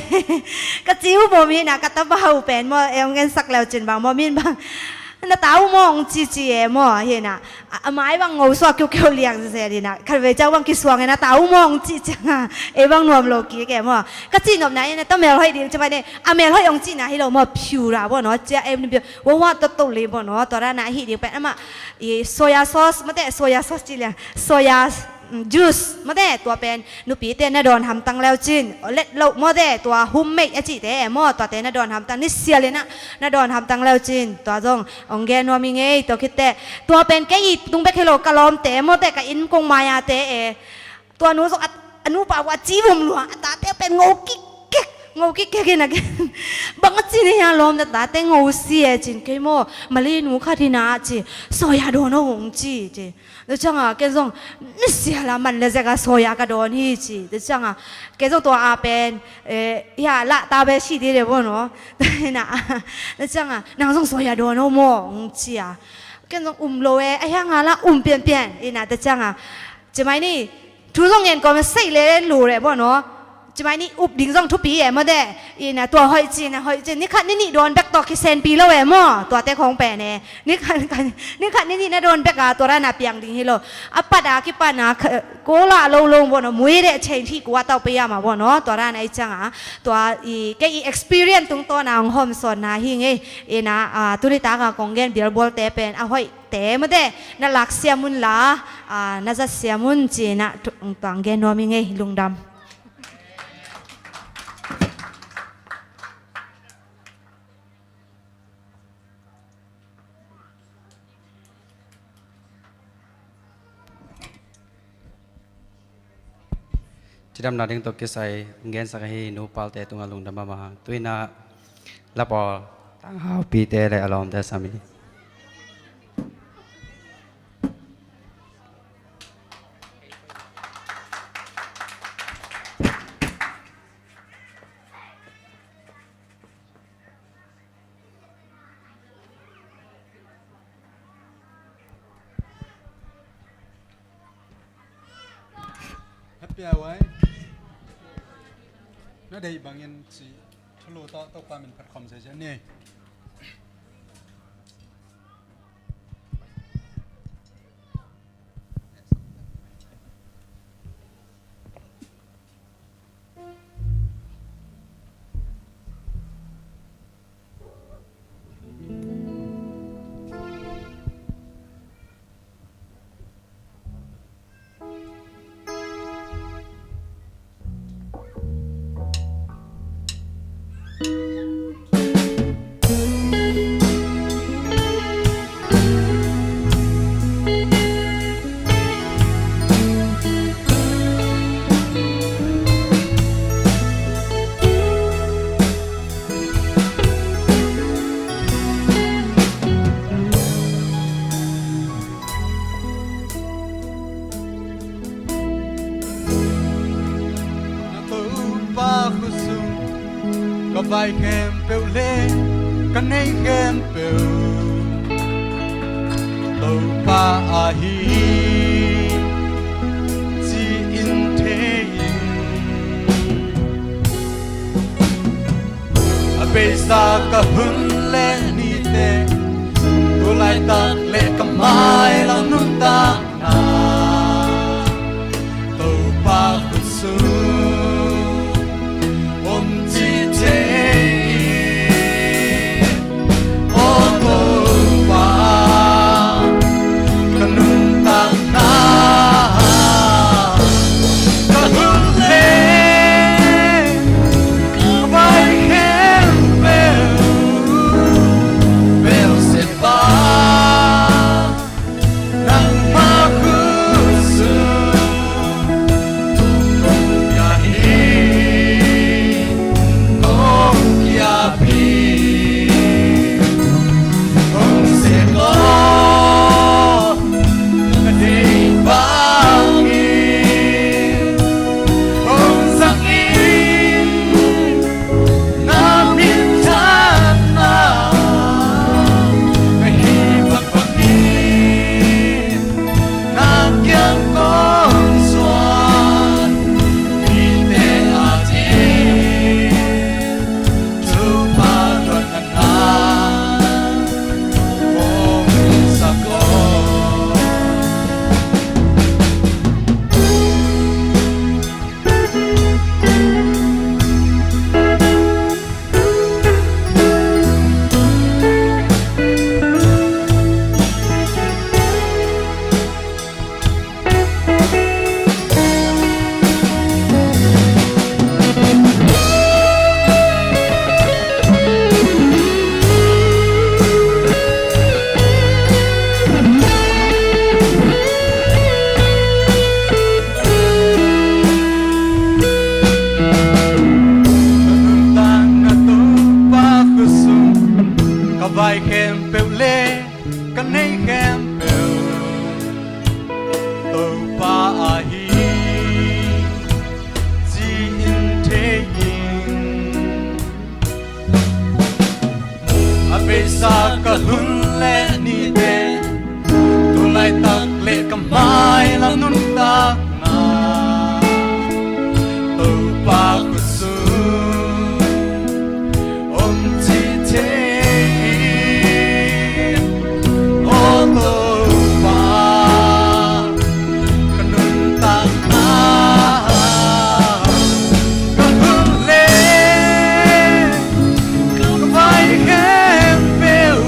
ka ciu bom hi na, ka tapa ho pen maw, e hong en sak leu cin bang maw, min bang, na tau maw hong ci ci e maw, hi na, a, a mai bang ngo suak kiu kiu liang se hi na, khat vei ciang bang kisuang e na tau maw hong ci ciang a, e bang nuam lo kik e maw, ka ci nop na e na, ta mel hoih ding ci mai ne, a mel hoih hong ci na hi lo maw, phiu ra bawn aw, cia em ni biu, Wawa toto le bawn aw, tua dan a hi ding pen amah, i soya sauce, mate, soya sauce ci liang, soya, mm, juice, mate, tua pen, nupi te na dawn hamtang leu cin, let lo, mate, tua homemade a ci te, maw, tua te na dawn hamtang, ni sial in a, na dawn hamtang leu cin, tua zong, hong gen nuam i ngei, tua khit te, tua pen kei i tung bek hi lo, ka lawm te, mate, ka inn kong mai a te e, tua nu zong a, a nupa uh a ci vum lua, a tate pen ngo kik kek, ngo kik kek in a gen. Bang a ci ni hia lawm na tate ngo si e cin kei maw, Malay nu khat hi na ci, soya dawn o hong ci, ci. Tua ciang a, ken zong, ni sia la man le zek a soya ka dawn hi ci. Tua ciang a, ken zong tua a pen, eh, hia la ta be si di le bo no. Hi na, tua ciang a, nang zong soya dawn o maw, hong ci a. Ken zong um lo e, a hia nga la um pianpian, hi na, tua ciang a. Ci mai ni, thu zong ngen kawm a sei le lu le bo no. Ci mai ni up ding zong thupi e maw de. Ina tua hoih ci, na hoih ci. Ni khat ni nih dawn bek tawh kisenpi lo e maw. Tuate khong pen e. Ni khat, ni khat ni nih na dawn bek a tua dan a piang ding hi lo. A pat a kipan a ko la lo lo bo no. Mui de chain hi kua tau pia ma bo no. Tua dan a i ciang a. Tua i kei i experience tungtawn a hong hawm sawn na hi ngei. Ina, a, tuni tak a kong gen bilbawl te pen a hoih te maw de, na lak siam un la, a, na zat siam un ci-in ah tu-, tuang gen nuam i ngei, lungdam. Cidamna ding tawh kisai gensak ahi nu Palte tungah lungdam mahmah. Tu-in ah lapawl tanghaupite le a lawmte sam hi. Happy hour. Na deih bangin ci thulu tawh Topa min phat khawm zeizia ni. Vai khempeuh le ka nei khempeuh Topa ahi hi, ci-in thei in. A beisa ka hun le nite, tu laitak le ka mailam nuntakna Topa khut sung om ci thei in. Aw Topa, ka nuntakna, ka hun le ka vai khempeuh, Beelzebub nangmah khut sung om hi, om hi. Hong sep aw, na deih bangin hong zang in. Na minthanna ka hih bangin na kiang kong zuan, mite adingin thupha tawh na na hong sak aw. Ka nuntakna Topa khut sung, ka vai khempeuh le ka nei khempeuh Topa ahi hi, ci-in thei in. A beisa ka hun le nite, tu laitak le ka mailam nuntakna Topa khut sung om ci thei in. Aw Topa, ka nuntakna, ka hun le ka vai khempeuh,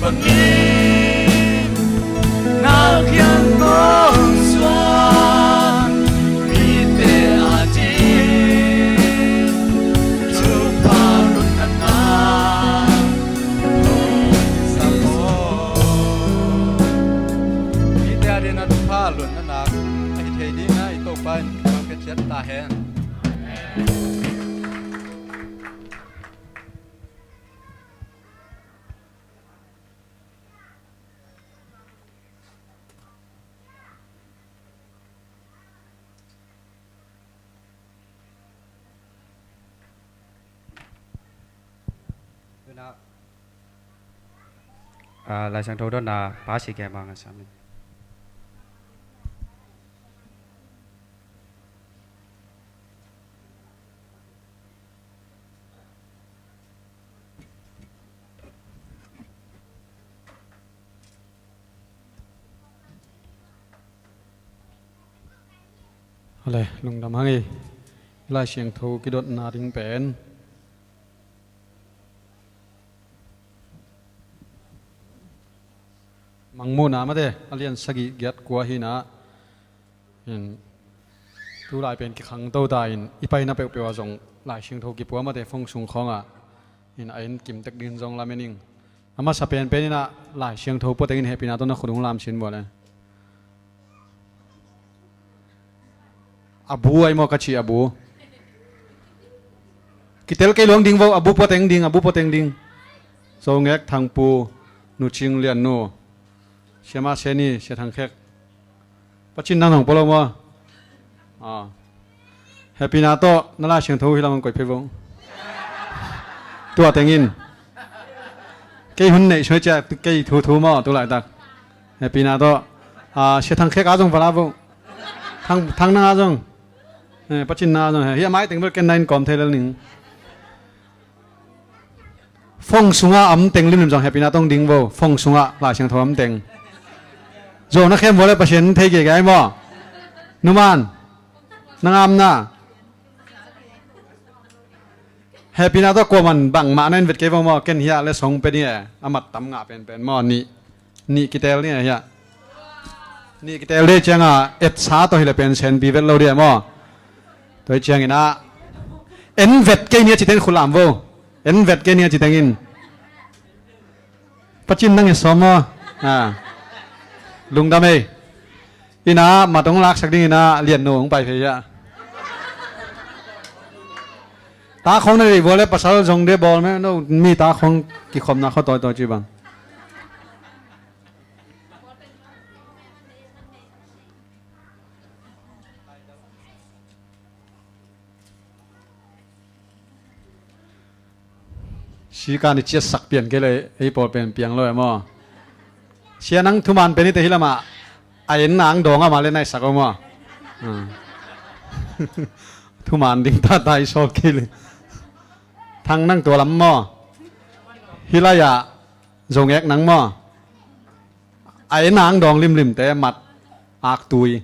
Bangin na kiang kong suan mite a ding thupha lunna na hong sa ko. Mite a ding na thupha lunna na a hi thei ding na i Topa in thupha pia ciat ta hen. Tuna, ah, Lai Siangtho dotna Pa Si Khe Mang a sam in. Hale, lungdam hang ei. Lai Siangtho kidotna ding pen Mangmuhna mate a lian sagih giat kua hi na. In, tulai pen kikhangto ta in, i paina peuhpeuh ah zong Lai Siangtho kipua mate phone sung khawngah in, a en kim tek ding zong lamen ing. A masa penpen in ah Lai Siangtho pua teng in hehpihna tawh na khut hong lam sin vua le. A bu ai maw ka cih a bu. Kitel kei luang ding vo, a bu pua teng ding, a bu pua teng ding. Zo Ngek, Thang Pu, Nu Cing Lian Nu. Siama Seni, Sia Thang Khek. Pa Cin nang hong pua lo maw? Ah. Hehpihna tawh na Lai Siangtho hi lam hong koih phei vo. Tua teng in. Kei hun neih suai ciah kei thu thu maw tu laitak. Hehpihna tawh. Ah, Sia Thang Khek a zong va la vo. Thang, Thang nang a zong. Eh, Pa Cin nang a zong. Hih a mai teng bel ken na in kawm thei lel ning. Phone sungah a om teng limlim zong hehpihna tawh ding vo. Phone sungah Lai Siangtho a om teng. Zo na khem vua le Pasian thei kei kei ai maw? Numan. Na ngam na. Hehpihna tawh kuaman bangmah na in vet kei vo maw? Ken hiah le song pe ding e. A mat tam ngah penpen maw? Nih. Nih kitel ni a hiah. Nih kitel dei ciangah etsa tawh hileh pen senpi vet lo dei maw? Tua hi ciangin ah en vet kei ni a citeng khulam vo. En vet kei ni a citeng in. Pa Cin nang et sawm maw? Ah. Lungdam ei. Ina mat hong laksak ding ina Lian Nu hong pai phei hiah. Ta khong na deih vua le pasal zong de bawl me no mi ta khong kikhopna khaw tawitawi ci bang. Sikan i ciatsak pian kei le ei pawl pen piang lo e maw? Sia nang thuman pen i te hi lamah a en nang dawng a mah le naisak aw maw? Ah. Thuman ding tata i sawl kei le. Thang nang tua lam maw? Hi lai-ah Zo Ngek nang maw? A en nang dawng limlimte mat aktui.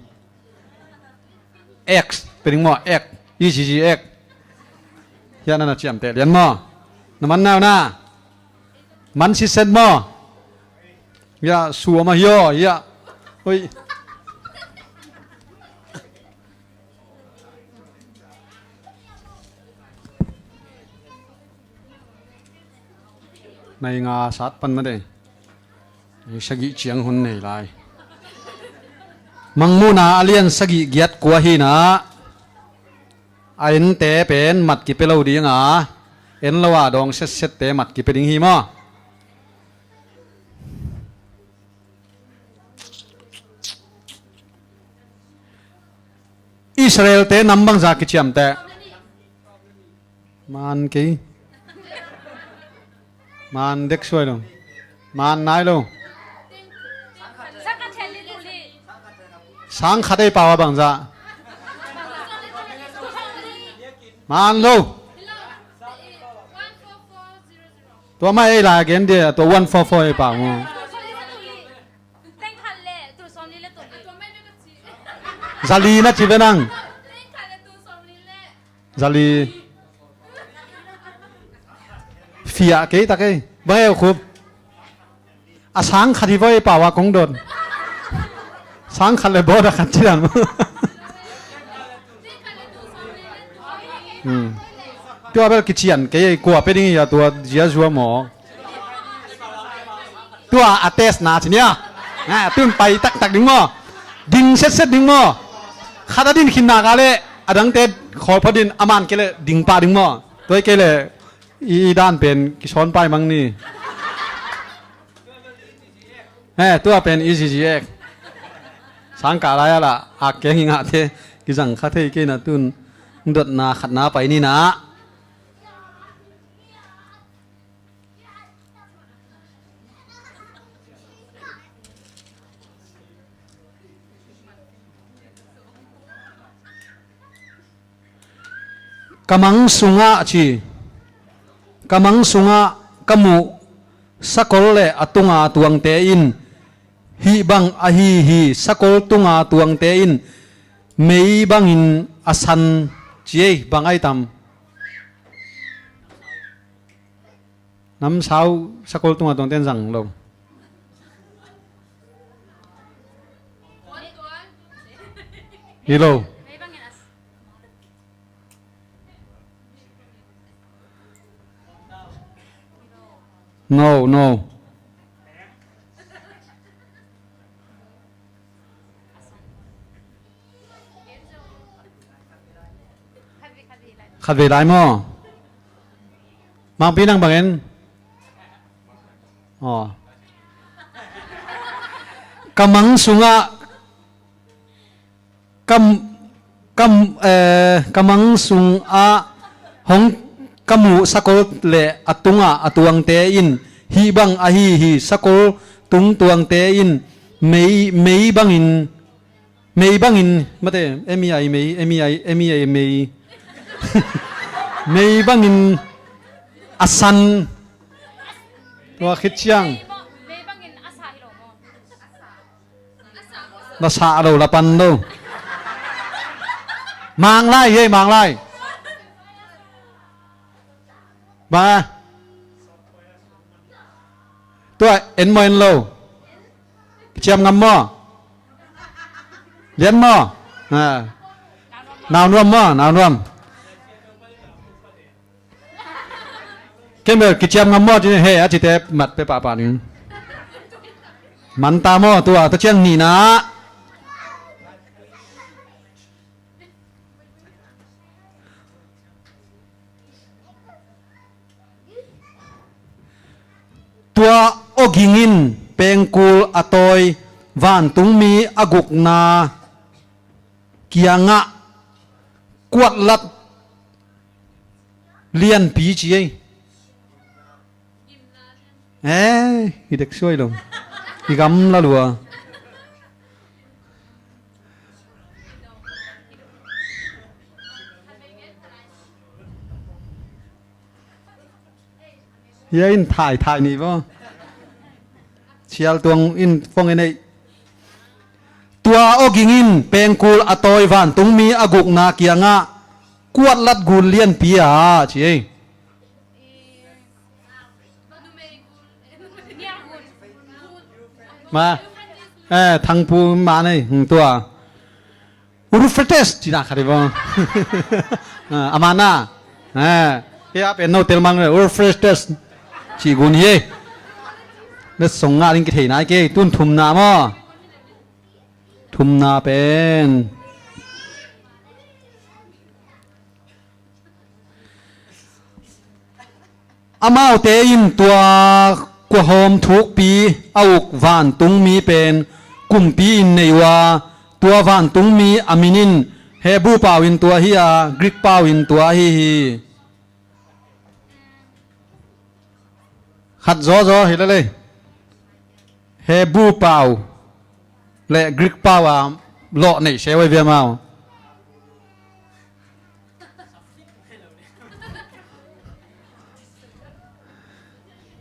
X, pe ding maw, X, E G G X. Hiah na na ciamteh lian maw? Na man nau na. Man siset maw? Hiah suam a hiaw, hiah. Oi. Nai nga sat pan mate. Nai sagih ciang hun nei lai. Mangmuhna a lian sagih giat kua hi na. A ente pen mat kipia lo ding a, en lo a dawng setsette mat kipia ding hi maw? Israelte nam bangza kiciamteh. Man kei. Man dek suai lo. Man nai lo. Sang khat ei pau a bangza. Man lo. Tua mai ei la gen dia tua one four four ei pau mu. Zali na ci ve nang. Zali. Fiah kei ta kei. Bang eu khup. A sang khat hi voi pau a kong dot. Sang khat le bawda khat ci dan. Hmm. Tua bel kician kei ei, kua pe ding hi a, tua zia zua maw. Tua a test na ci nia. Na, tun pai taktak ding maw. Ding setset ding maw. Khat a din khin nak a le, a dangte khawl phot din, a man kei le ding pah ding maw. Tua hi kei le i, i dan pen kisawn pai mang ni. Eh, tua pen i ziziek. Sangkah lai a lah ak keng i ngahte kizang kha thei kei na, tun dotna khatna pai ni na. Ka mang sungah ci, ka mang sungah ka muh sakol le a tunga tuangte in hih bang ahi hi, sakol tunga tuangte in mei bangin a san ci ei, bang ai tam. Namsau sakol tunga tuangte in zang lo. Hi lo. No, no. Khatvei lai maw? Mangpi nang bangin. Aw. Ka mang sungah ka, ka, eh, ka mang sungah hong ka muh sakol le a tungah a tuangte in hih bang ahi hi, sakol tung tuangte in mei, mei bangin, mei bangin, mate, M E I mei, M E I, M E I mei. Mei bangin a san. Tua khit ciang. Na sa lo, la pan lo. Mang lai, hei, mang lai. Ba. Tua en maw, en lo? Kiciam ngam maw? Lian maw? Ha. Nau nuam maw? Nau nuam. Ken bel kiciam ngam maw ci, he a cite mat pe pahpah ning. Manta maw, tua tua ciang nihna. Tua awging in pengkul a tawi vantungmi a gukna kiangah kuatlat lianpi ci ei. Eh, i dek suai lo. I gamla lua. Hia in thai thai ni bo. Sial tuang in fong en ei. Tua awging in pengkul a tawi vantungmi a gukna kiangah kuatlat gul lianpi a ci ei. Ma. Eh, Thangpu ma nei, hmm, tua. Euphrates, cina khat hi bo. Ah, amana. Eh, hia pen no tel mang, Euphrates. Ci gun hi. Let song nga ding kithei nai kei, tun thumna maw. Thumna pen. Amaute in tua kuahawm thukpi a uk vantungmi pen kumpi in nei uh a, tua vantungmi a min in Hebru pau in tua hi a, Greek pau in tua ahi hi. Khat zawzaw hi lele. Hebru pau le Greek pau a lawh neih se uh a, i viam au.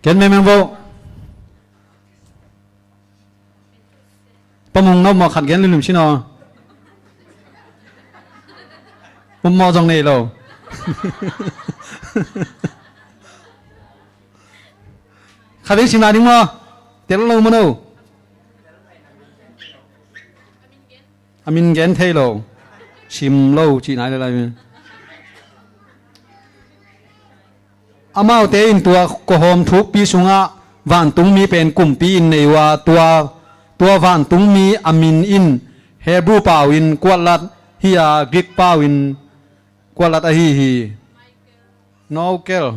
Ken mengmeng vo. Pamung na um maw, khat gen limlim sin aw. Um maw, zong nei lo. Khat vei sim lai ding maw. Tel lo maw no? A min gen thei lo. Sim lo cih nai le lai. Amaute in tua kawhawm thukpi sungah vantungmi pen kumpi in nei uh a, tua, tua vantungmi a min in Hebrew pau in kuatlat hi a, Greek pau in kuatlat ahi hi. Nokel.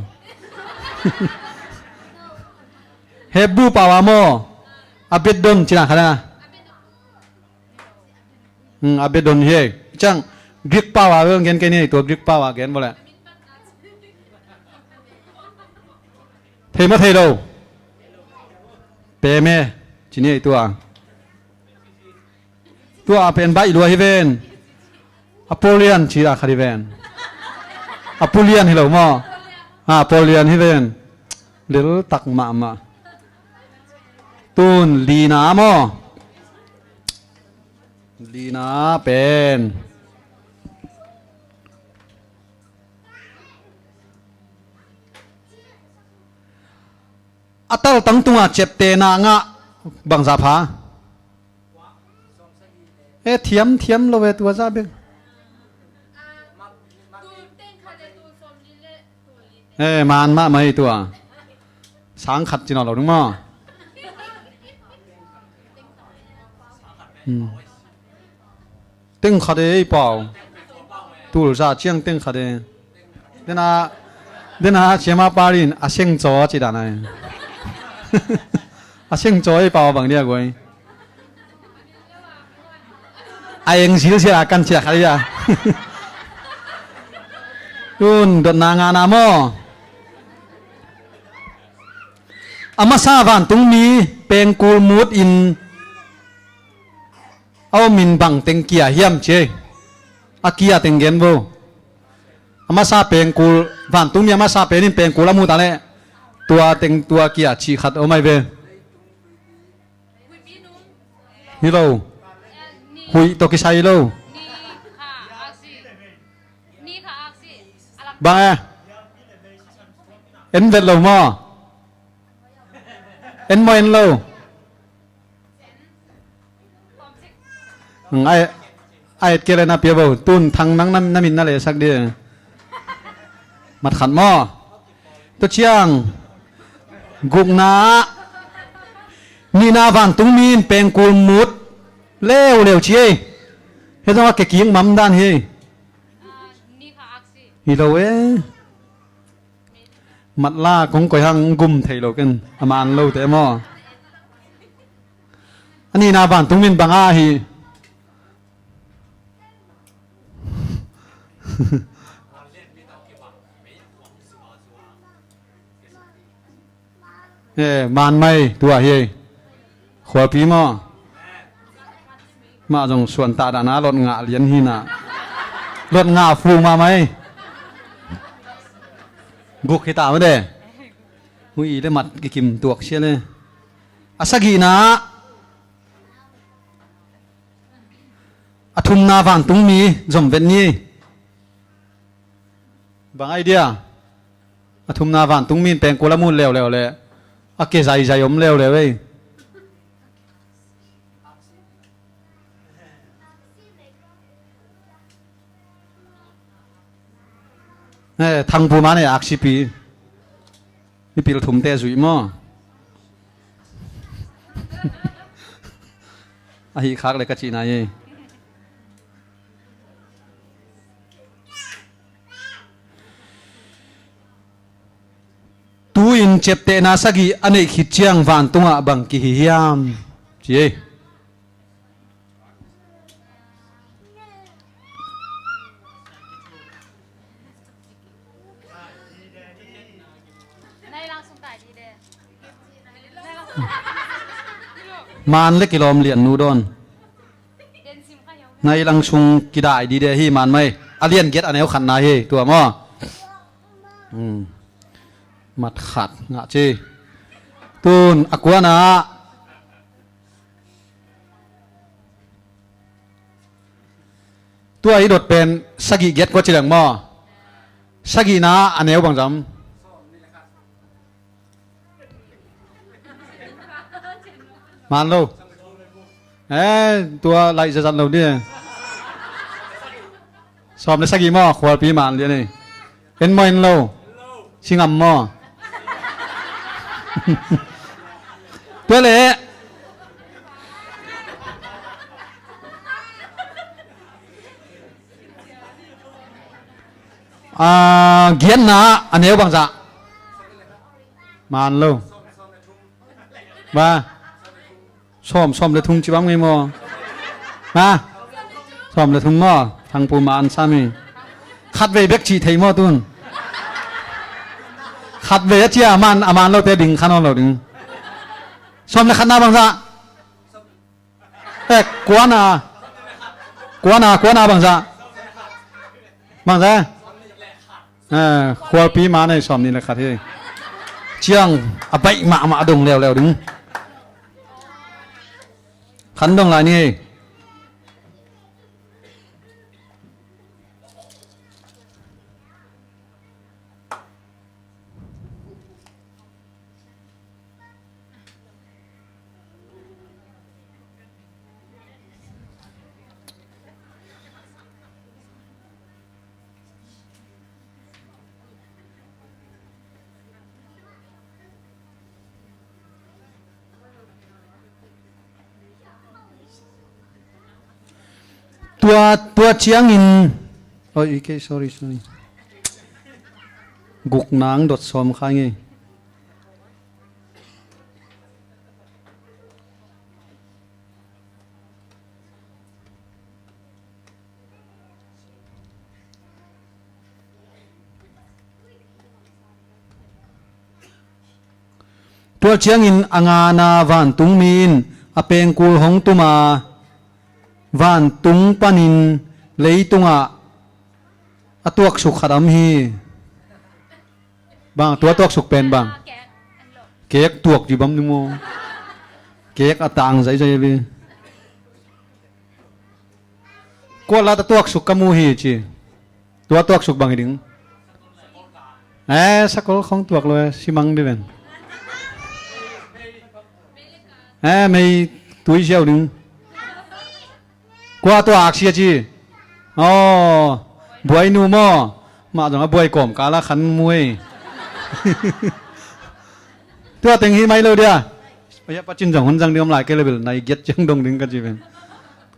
Hebrew pau a maw? Abaddon cina khana. Hmm, Abaddon hi. Ciang Greek pau a bel gen kei ni, tua Greek pau a gen bawleh. Thei maw thei lo? Peme cini tua. Tua a pen baih lua hi ven. Apolian ci a khat hi ven. Apolian hi lo maw? Apolian hi ven. Lel tak mahmah. Tun Lina maw? Lina pen a taltang tunga ciaptehna ngah bangza pha. E thiam thiam lo ve tua za bek. E man mahmah hi tua. Sang khat ci nawn lo ding maw? Hmm. Teng khat e ei pau. Tul za ciang teng khat e. Dena, dena ciama parin a seng caw ci dan ai. A seng caw ei pau bang dia guai. A eng zilzial a kan ciak khat dia. Tun dotna ngana maw? A masa vantungmi pengkul mut in a om in bang teng kia hiam ci ei. A kia teng gen vo. A masa pengkul, vantungmi a masa pen in pengkul a mut a leh tua teng tua kia cih khat om ai ve. Hi lo. Huih tawh kisai lo. Bang e. En vet lo maw? En maw en lo? Ai, ai, et kei le na pia bo. Tun thang nang na, na min na le sak di. Mat khat maw? Tua ciang gukna ah nihna vantungmi in pengkul mut leuleu ci ei. Hei zong a kekik mam dan hi. Hi lo e. Matla kong koih hang gum thei lo ken a man lote maw? A nihna vantungmi in bang a hi. E, man mai tua hi. Khualpi maw? Mah zong suan tah dahna lot ngah lian hi na. Lot ngah fu mah mai. Guk hi ta mah de. Hui le mat kikim tuak sia le. A sagihna a thumna vantungmi zom vet ni. Bang idea? A thumna vantungmi in pengkul a mut leuleu le a ke zaizai om leuleu ei. Eh, thangpu mah nei aksipi. Mipil thumte zuih maw? Ahi khak le ka cihna hi. Tu-in ciaptehna sagih a neih khit ciang vantungah bang kihi hiam? Ci ei. Man le kilawm lian nu dawn. Nai lang sung kidai dide hi man mai. A lian giat a neu khatna hi tua maw? Hmm. Mat khat ngah ci. Tun a kuana. Tua i dot pen sagih giat kua ci leng maw? Sagihna a neu bang zam? Man lo. Eh, tua laih zazat lo dih. Sawm le sagih maw, khualpi man lian ei. En maw en lo? Singam maw? Tua leh. Ah, giatna a neu bangzah? Man lo. Ba. Sawm, sawm le thum ci bang ngei maw? Ha? Sawm le thum maw? Thangpu ma an sam hi. Khatvei bek cih thei maw tun? Khatvei a cia a man, a man lote ding kha nawn lo ding. Sawm le khatna bangzah? Eh, kuana. Kuana, kuana bangzah? Bangzah? Eh, khualpi ma nei sawm nih le khat hi. Ciang a baih mahmah a dong leuleu ding. Khan dong lai ni hei. Tua, tua ciangin, oi, okay, sorry, sorry. Guk nang dot sawm khai ngei. Tua ciangin a ngana vantungmi in a pengkul hong tuma, vantung panin leitungah a tuaksuk khat a om hi. Bang, tua tuaksuk pen bang? Kek tuak ci bam ni maw? Kek a tang zaizai a ve. Kuat lata tuaksuk ka mu hi ci. Tua tuaksuk bang hi ding? Eh, sakol khong tuak lo, eh, simang di ven. Eh, mei tui siau ding. Kua tua aksi a ci? Aw, buai nu maw? Mah zong a buai kawm kala khan mu ei. Tua teng hi mai lo dia. Pacin zong hun zang ding om lai kei le bil nai giat ciang dong ding ka ci ven.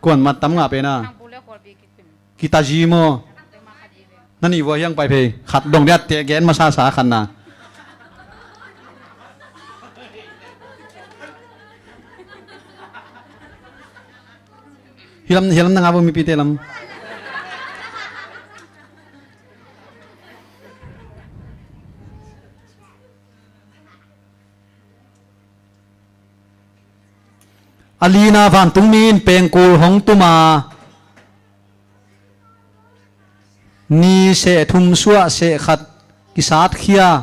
Kuan mat tam ngah pen a. Kita zi maw? Na nih vua hiang pai phei. Khat dong diat teh gen masa sa khan na. Hilam, hilam na nga bo mipi te lam. A lina vantungmi in pengkul hong tuma, ni seh thum suah seh khat kisat khia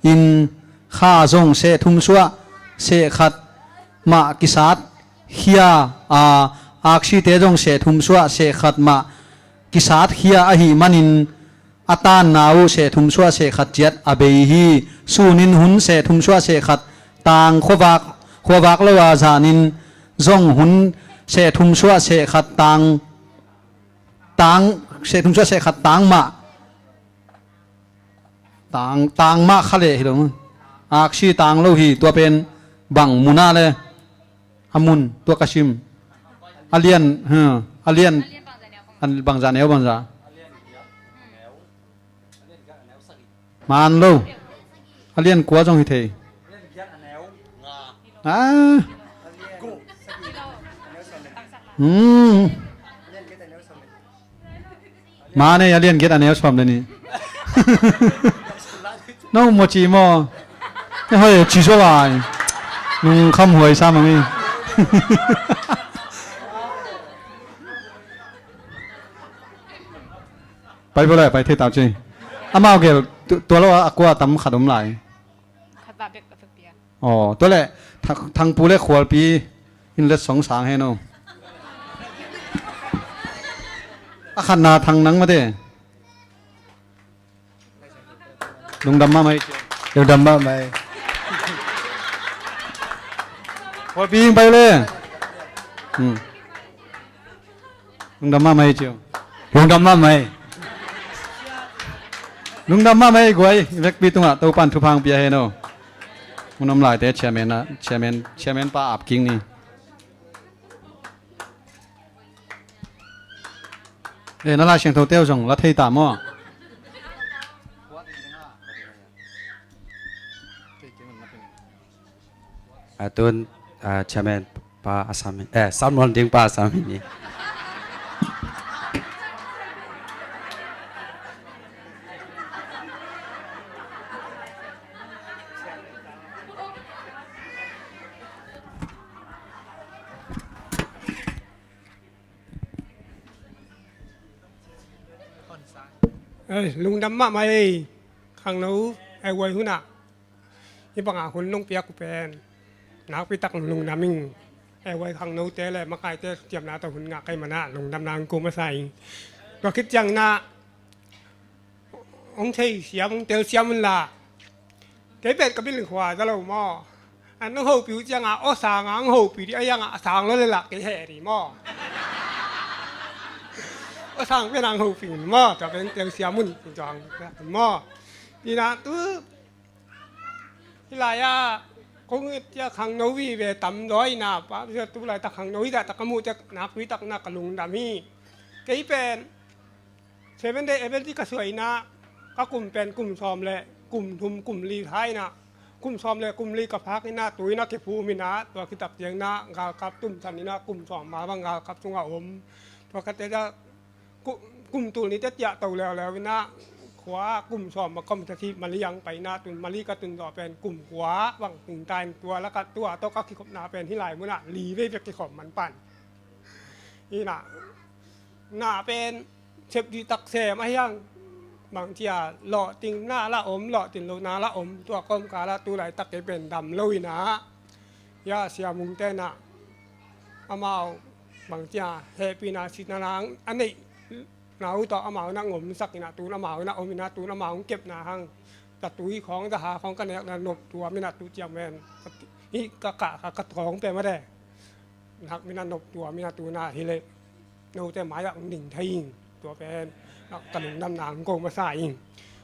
in, kha zong seh thum suah seh khat mah kisat khia a, aksite zong seh thum suah seh khat mah kisat khia ahih manin, a tanna uh seh thum suah seh khat ciat a bei hi. Sunin hun seh thum suah seh khat tang khuavak, khuavak lo a, zanin zong hun seh thum suah seh khat tang, tang, seh thum suah seh khat tang mah, tang, tang mah kha leh hi lo. Aksi tang lo hi, tua pen bang mun a le a mun tua ka sim. A lian, ha, a lian, an bangza neu bangza. Man lo. A lian kua zong hi thei. Ah. Hmm. Ma nei a lian giat a neu sawm le nih. No maw ci maw? Hoi ci sua lai. Lungkham huai sa mang i. Pai bo lai, pai thei tau ci. Amau gel tu, tua lo a kua tam khat om lai. Khat va bek a fek pia. Aw, tua leh Thang, Thangpu le Khualpi in letsong sang hen aw. A khatna Thang nang mate. Lungdam mahmah hi. Lungdam mahmah hi. Pawlpi ing pai le. Hmm. Lungdam mahmah ei ciu. Lungdam mahmah ei. Lungdam mahmah ei guai. Vekpi tungah Topan thupha pia hen aw. Mun om laite chairman ah, chairman, chairman pa Ap King ni. Eh, na Lai Siangtho teu zong la thei ta maw? A tun, a, chairman pa a sam hi, eh, sermon ding pa a sam hi ni. Ei, lungdam mahmah ei, khangno ei guai hunah. Hih bangah hun nong piak uh pen nakpi tak lungdam ing. Ei guai khangnote le makaite ciamna tawh hun ngah ka hih manah lungdamna hong ko masa ing. Tua khit cianginah hong thei siam, hong tel siam unla. Kei pen ka bil khua za lo maw. An hong hopih uh ciangah aw sangah hong hopih dih a, iangah a sang lo le lah kei heh dih maw. Aw sang pen hong hopih un maw, tua pen tel siam un, tua hong maw. Inah tu hih lai-ah kong it cia khangno vive tamzaw inah pa tu laitak khangno hi zahtak ka muh cia nakpi takna ka lungdam hi. Kei pen Seven Day Adventist ka suah inah ka kum pen kum sawm le kum thum kum li tha inah kum sawm le kum li ka phak inah tu inah kiphum inah tua kitak cianginah galkap tumsan inah kum sawm ma bang galkap sungah om. Tua ka teta kum tul ni tetiah to leuleu inah khua kum sawm ma kom tasi Mali ang pai inah tun Mali ka tun zawh pen kum khua bang tingta in tua laka tua tawh ka kikhopna pen hih lai munah li vei vek kikhop man pan. Inah na pen sep dih taksem a hiang bangcia lawhting na la om, lawhting lo na la om, tua kawmkala tu laitak kei pen dam lo inah. Hia siamung tenah amau bangcia hehpihna sitna a neih na uh tawh amau na ngomsak inah tun amau na om inah tun amau kepna hang. Ka tui khawng, ka ha khawng ka nek na nop tuam inah tu ciang men hih ka kah ka thawng pe mate. Nak mina nop tua mina tuna hi leh note mai-ah hong ding thei ing. Tua pen ka lungdamna hong ko masa ing.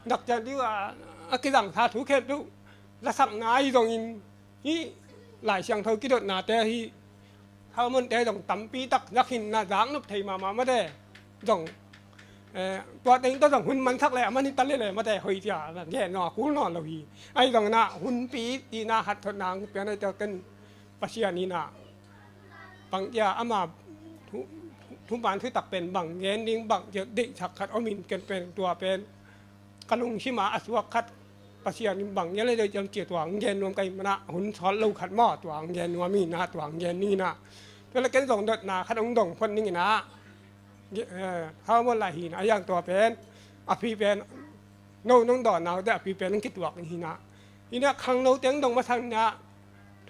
Nak ciang ding a kizang sa thu khen tu lasakna ahi zongin hih Lai Siangtho kidotnate hih Harmon te zong tampi tak zak hin na zak nop thei mahmah mate. Zong tua teng tawh zong hun mansak le a man hi ta le le mate hoih cia gen naw kul naw lo hi. Ahi zongin ah hunpi tina hathotna hong pian ahi tua ken Pasian in ah bang cia ama thuman thutak pen bang gen ding bang cia deihsak khat om in ken pen tua pen ka lungsim ah a suak khat Pasian in bang gen le dei ciang cia tua hong gen nuam ka hih manah hun sawt lo khat maw tua hong gen nuam hi nah tua hong gen ning inah tua le ken zong dotna khat hong dong phot ning inah hau maw lai hi nah a yang tua pen a phi pen no nong dawn nau te a phi pen hong kituak ning hi nah. Hi nah khangno teng dong masa nah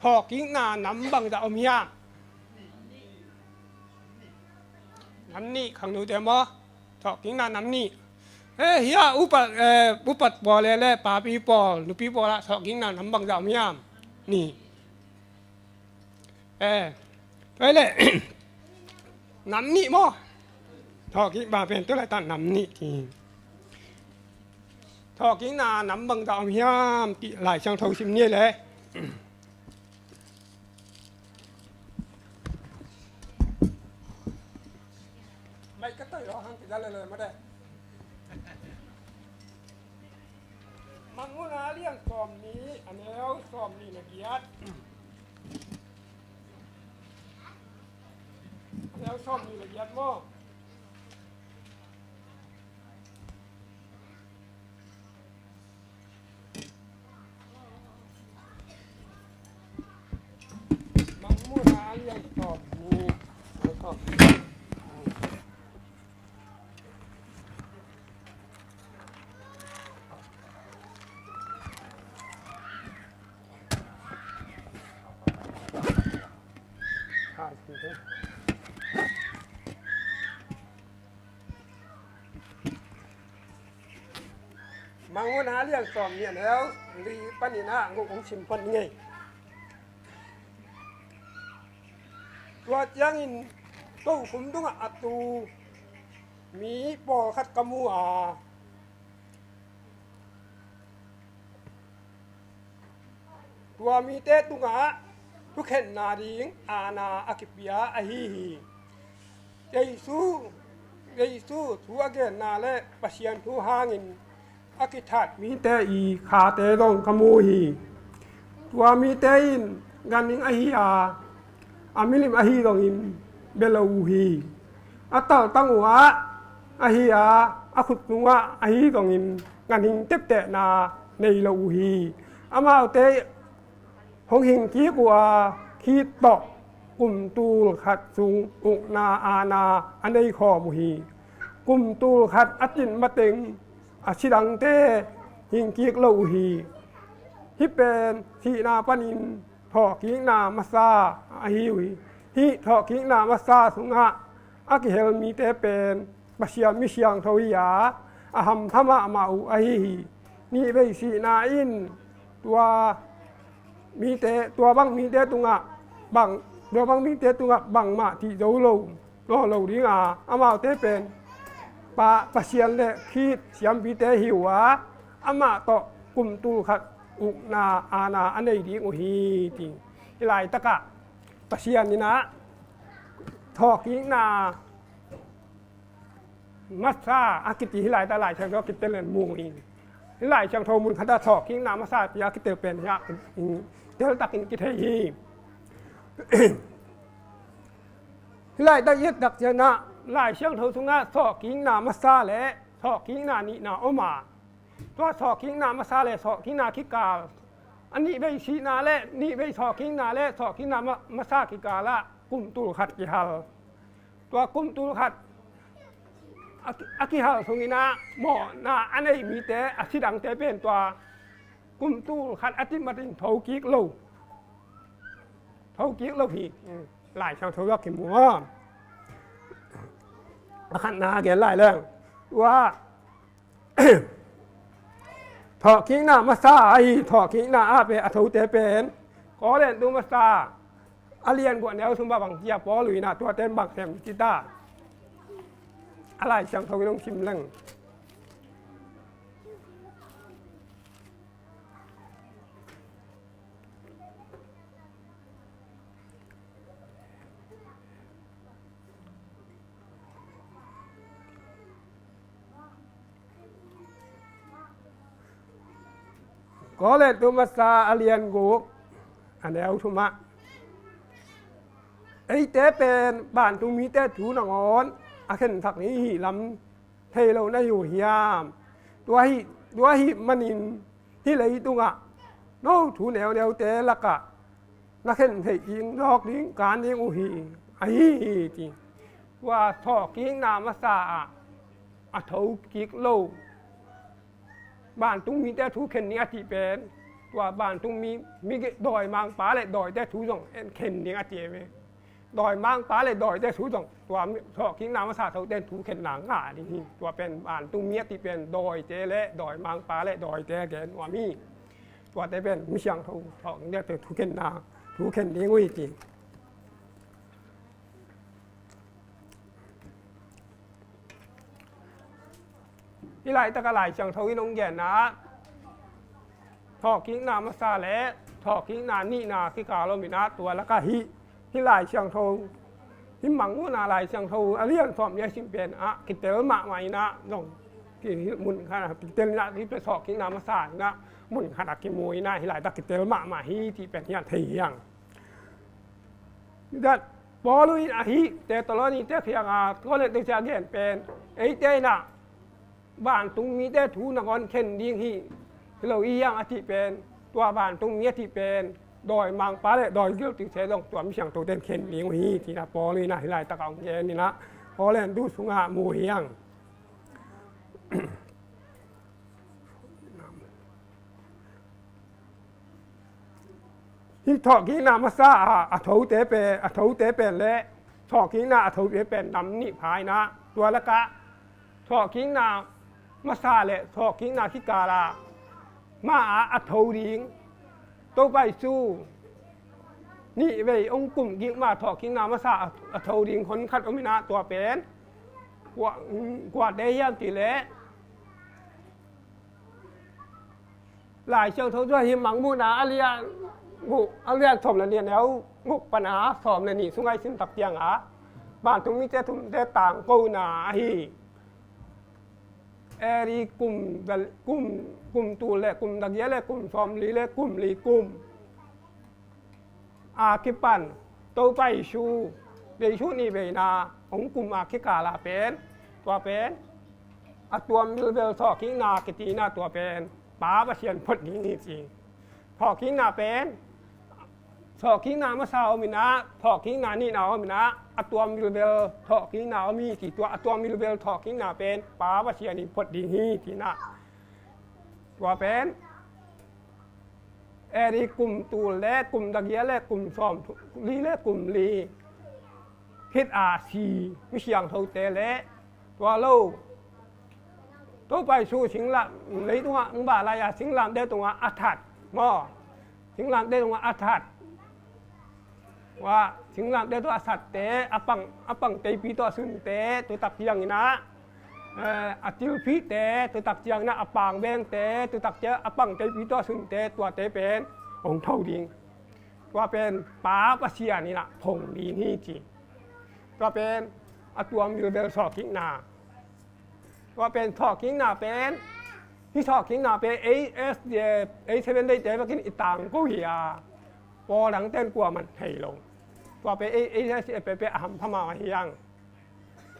thawhkikna nam bangzah om hiam? Nam nih khangno te maw? Thawhkikna nam nih. Eh, hia upat, eh, upat pawl le le papi pawl nupi pawl ah thawhkikna nam bangzah om hiam? Nih. Eh, tua le nam nih maw? Thawhkik ba pen tu lai ta nam nih ti. Thawhkikna nam bangzah om hiam ti Lai Siangtho sim ni le. Mai ka tai lo hang ki da le le ma de. Mangmuhna a lian sawm nih a neu sawm nih le giat. A neu sawm nih le giat maw? Mangmuhna a lian sawm nih a neu sawm nih. Mangmuhna a lian sawm nih a neu li panin ah nguk hong sim phot ni ngei. Tua ciangin tokhom tungah a tu mi pawlkhat ka mu a, tua mite tungah thukhenna ding aana a kipia ahi hi. Jesu, Jesu thu a genna le Pasian thu hangin a kithat mite i khate zong ka mu hi. Tua mite in ganhing ahi a, a milim ahi zongin bia lo uh hi. A taltang uh ah ahi a, a khut tungah ahi zongin ganhing teptehna nei lo uh hi. Amaute hong hing kik uh a, khit tawh kum tul khat sung ukna aana a nei khawm uh hi. Kum tul khat a cin mateng a sidangte hing kik lo uh hi. Hih pen sihna panin thawhkikna masa ahi uh hi. Hih thawhkikna masa sungah a kihel mite pen Pasian mi siangtho hi a, a hamtha mahmah uh ahi hi. Nihvei sihna in tua mite, tua bang mite tungah bang, tua bang mite tungah bangmah cih zo lo, lo, lo ding a, amaute pen Pa, Pasian le Khit siampite hi uh a, amah tawh kum tul khat ukna aana a nei ding uh hi, ci. Hih laitakah Pasian in ah thawhkikna masa a kiti hih laitak Lai Siangtho a kitel in mu hi. Hih Lai Siangtho mun khatah thawhkikna masa ci a kitel pen hiah teltakin kithei hi. Hih laitak i et tak ciangin ah Lai Siangtho sungah thawhkikna masa le thawhkikna nihna om a, tua thawhkikna masa le thawhkikna kikal, a nihvei sihna le nihvei thawhkikna le thawhkikna ma-, masa kikalah kum tul khat kihal. Tua kum tul khat a ki-, a kihal sungin ah mawhna a nei mite, a sidangte pen tua kum tul khat a cin mateng thokik lo, thokik lo hi. Lai Siangtho ah kimu a, a khatna gen lai leng, tua thawhkikna masa ahi, thawhkikna ah pen a thote pen Korin tu masa a lian guk a neu thum ah bang ci a, Paul in ah tuate in bang sem ci ta. A Lai Siangtho in hong sim leng. Korin tu masa a lian guk a neu thum ah, eite pen vantungmite thu nangawn a khensak ni hi lam thei lo na hi uh hiam? Tua hi, tua hi manin hih leitungah no thu neuneute lakah na khen theih ding, zawk ding, kan ding uh hi, ahi hi, ci. Tua thawhkikna masa ah a thokik lo vantungmite thu khen ding a cih pen, tua vantungmi, mi dawimangpa le dawite thu zong en khen ding a ci ve. Dawimangpa le dawite thu zong tua mi, thawhkikna masa thote in thu khenna ngah ding hi. Tua pen vantungmi a cih pen dawite le dawimangpa le dawite a gen nuam hi. Tuate pen mi siangtho thawhkiknate thu khenna, thu khen ding uh hi, ci. Hih laitak a Lai Siangtho in hong genna ah thawhkikna masa le thawhkikna nihna kikal om in ah, tua lakah hih, hih Lai Siangtho, hih Mangmuhna Lai Siangtho a lian sawm le a sim pen ah kitel mahmah in ah, zong ki, mun khat ah kitel in ah, hih pen thawhkikna masa in ah mun khat ah kimu in ah, hih laitak kitel mahmah hi cih pen hiah thei hi hang. That Paul in ahih Thessalonite kiangah Korin te kiang a gen pen, eite in ah vantungmite thu nangawn khen ding hi, hi lo hi hang a cih pen, tua vantungmi a cih pen dawimangpa le dawigilo cihte zong tua mi siangthote in khen ding uh hi, ci-in ah Paul in ah hih laitak ah hong gen in ah, Korin tu sungah mu hi hang. Hih thawhkikna masa a, a thote pen, a thote pen le thawhkikna a thote pen nam nih pha in ah, tua lakah thawhkikna masa le thawhkikna kikal ah ma-a a tho ding Topa Jesu Nih vei hong kum kik ma thawhkikna masa a, a tho ding hon khat om in ah, tua pen kua, kuate hiam cih leh Lai Siangtho tawh hih Mangmuhna a lian guk, a lian sawm le nih, a neu guk pan a sawm le nih sungah i sim tak ciangin, vantung mite thumte tangkona ahi. A.D. kum, kum, kum tul le kum zagiat le kum sawmli le kum li kum a kipan Topa Jesu, Jesu nih veina hong kum a kikal a pen, tua pen a tuam bilbel thawhkikna kicihna, tua pen Pa Pasian phot ding hi ci. Thawhkikna pen, thawhkikna masa om in ah, thawhkikna nihna om in ah, a tuam bilbel thawhkikna om hi ci. Tua a tuam bilbel thawhkikna pen Pa Pasian in phot ding hi ci in ah, tua pen A.D. kum tul le kum zagiat le kum sawmli le kum li khit a si mi siangthote le tua lo Topa Jesu singlam, leitungah hong bang lai-a singlamteh tungah a that maw, singlamteh tungah a that, tua singlamteh tungah a thatte, a pang, a pang teipi tawh a sunte, tua tak ciangin ah, eh, a tilphihte, tua tak ciangin ah a pangvengte, tua tak ciang a pang teipi tawh a sunte, tuate pen hong tho ding. Tua pen Pa Pasian in ah phong ding hi ci. Tua pen a tuam bilbel thawhkikna. Tua pen thawhkikna pen, hih thawhkikna pen ei S D A, ei Seven Day te bekin i tangko hi a, pawl dangte'n kuamah thei lo. Tua pen ei, ei S D A pen, pen a hampha mahmah hi hang.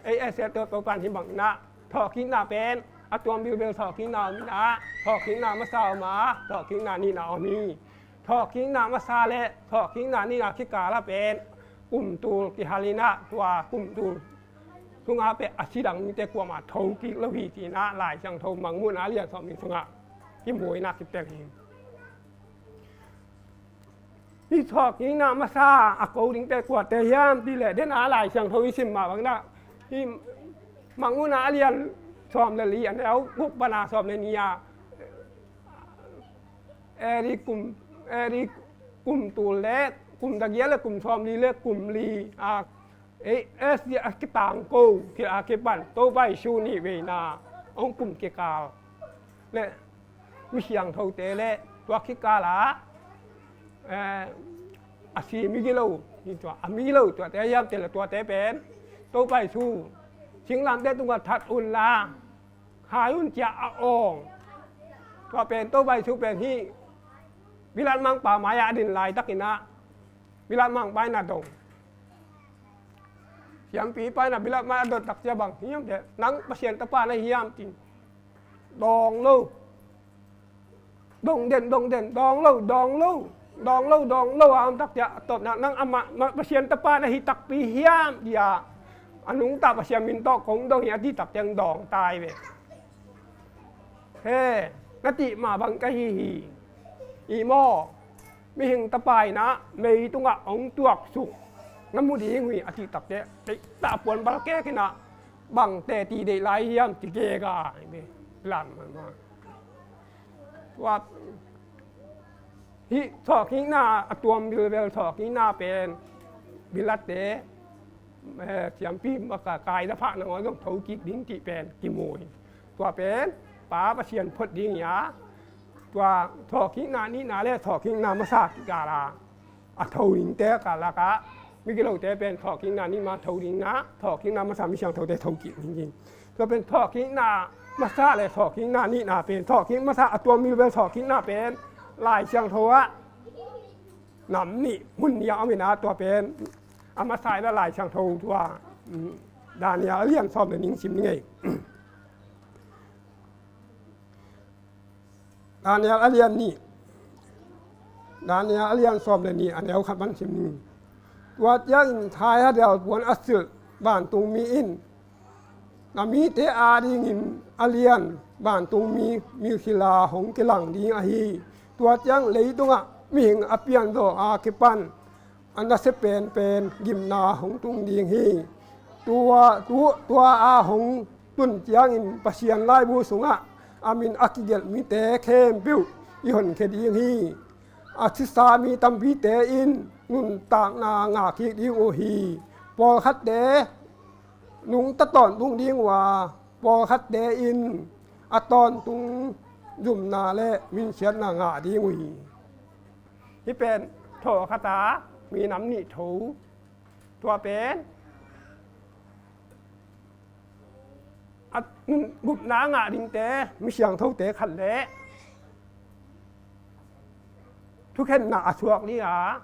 Ei S D A tawh Topa'n hih bangin ah, thawhkikna pen a tuam bilbel thawhkikna om in ah, thawhkikna masa om a, thawhkikna nihna om hi. Thawhkikna masa le thawhkikna nihna kikal ah pen kum tul kihal in ah, tua kum tul sungah pen a si dang mite kuamah tho kik lo hi ci in ah, Lai Siangtho Mangmuhna a lian sawmli sungah kimu in ah kitel hi. Hih thawhkikna masa a ko dingte kuate hiam cih leh, den a Lai Siangtho i sim mah bangin ah, hih Mangmuhna a lian sawm le li, a neu guk pan a sawm le nih ah, A.D. kum, A.D. kum tul le kum zagiat le kum sawmli le kum li a, ei S D A kitangko khit a kipan Topa Jesu nih veina hong kum kikal le mi siangthote le tua kikal ah, eh, a si migilo, a migilo tuate hiam cih leh, tuate pen Topa Jesu singlamteh tungah that un la, hai un ci-a a awng. Tua pen Topa Jesu pen hih Pilat mangpa mai-ah a din laitakin ah, Pilat mangpa in a dong. Siampipa in a Pilat mai-ah a dot tak ciang, bang hiam cih leh, nang Pasian Tapa na hiam ci. Dawng lo. Dong den, dong den, dawng lo, dawng lo. Dawng lo, dawng lo a om tak ciang, a tawpna, nang amah, ma, Pasian Tapa na hi takpi hiam, ci-a a nungta Pasian min tawh kong dong hi a cih tak ciang dawng tai ve. He, na cih mah bang ka hi hi. I maw, mihing Tapa in ah leitungah hong tuaksuk na mu ding uh hi a cih tak ciang, deih tah puan balkek in ah, bang teci deih lai hiam ci gega hi ve. Lam mah mah. Tua hih thawhkikna, a tuam bilbel thawhkikna pen Pilatte, eh, siampi makakai na phah nangawn zong thokik ding cih pen kimu hi. Tua pen Pa Pasian phot ding hi a, tua thawhkikna nihna le thawhkikna masa kikal a a tho dingte ka lakah, migilote pen thawhkikna nihna tho ding in ah, thawhkikna masa mi siangthote thokik ding hi. Tua pen thawhkikna masa le thawhkikna nihna pen, thawhkik masa a tuam bilbel thawhkikna pen Lai Siangtho ah nam nih, mun nih a om in ah, tua pen a masa in ah Lai Siangtho tua, um, Daniel a lian sawm le nih sim ni ngei. Daniel a lian nih. Daniel a lian sawm le nih, a neu khat pan sim ni. Tua ciangin thaiha dial puan a silh vantungmi in, na mite adingin a lian vantungmi milkhila hong kilang ding ahi. Tua ciang leitungah mihing a pianzaw a kipan a nasia penpen gimna hong tung ding hi. Tua, tu, tua a hong tun ciangin Pasian laibu sungah a min a kigelh mite khempeuh i honkhia ding hi. A sisa mi tampite in nuntakna ngah kik ding uh hi. Pawlkhatte nungta tawntung ding uh a, pawlkhatte in a tawntung zumna le minsiatna ngah ding uh hi. Hih pen thawh khat a minam nih tho. Tua pen a gupna ngah dingte, mi siangthote khat le thukhenna a suak ding a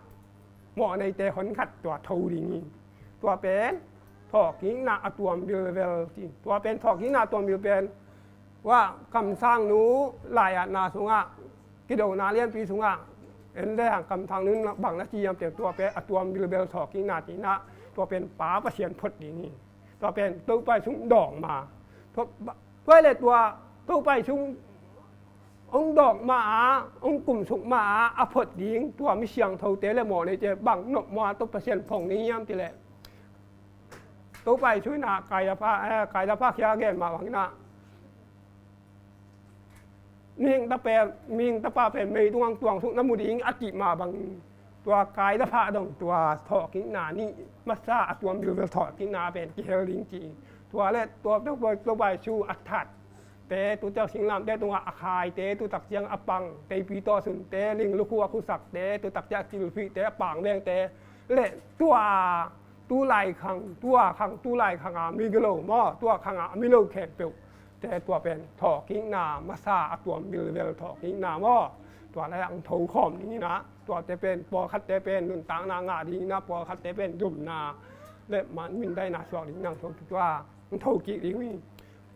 mawhneite hon khat tua tho ding hi. Tua pen thawhkikna a tuam bilbel ti. Tua pen thawhkikna a tuam bilbel pen, ua, kamsangnu lai-atna sungah, kidona lianpi sungah en le hang kamsangnu bang na ci hiam cih leh, tua pen a tuam bilbel thawhkikna ci-in ah, tua pen Pa Pasian phot ding hi. Tua pen Topa Jesu dawng ma. Tua, tua le tua Topa Jesu hong dawng ma a, hong kumsuk ma a, a phot ding tua mi siangthote le mawhneite bang nop maw a Topa Pasian phong ding hiam cih leh, Topa Jesu in ah Kaiafa, eh, Kaiafa kiang a gen mah bangin ah, mihing tapa pen, mihing tapa pen mei tungah tuangsuk na mu ding a cih mah bangin, tua Kaiafa dong tua thawhkikna nih masa a tuam bilbel thawhkikna pen kihel ding ci. Tua le tua Topa, Topa Jesu a that te, tu ciang singlamteh tungah a khaite, tu tak ciang a pang, teipi tawh sunte, ling lukhu a khusakte, tu tak ciang a cilphihte, a pangvengte, le tua tu lai khang, tua khang, tu lai khang a mi gilo maw, tua khang a mi lo khempeuh te, tua pen thawhkikna masa a tuam bilbel thawhkikna maw. Tua lai ang tho khawm ding in ah, tuate pen pawlkhatte pen nuntakna ngah ding in ah, pawlkhatte pen zumna le man mindaina suak ding in ang tho tua ang tho kik ding hi.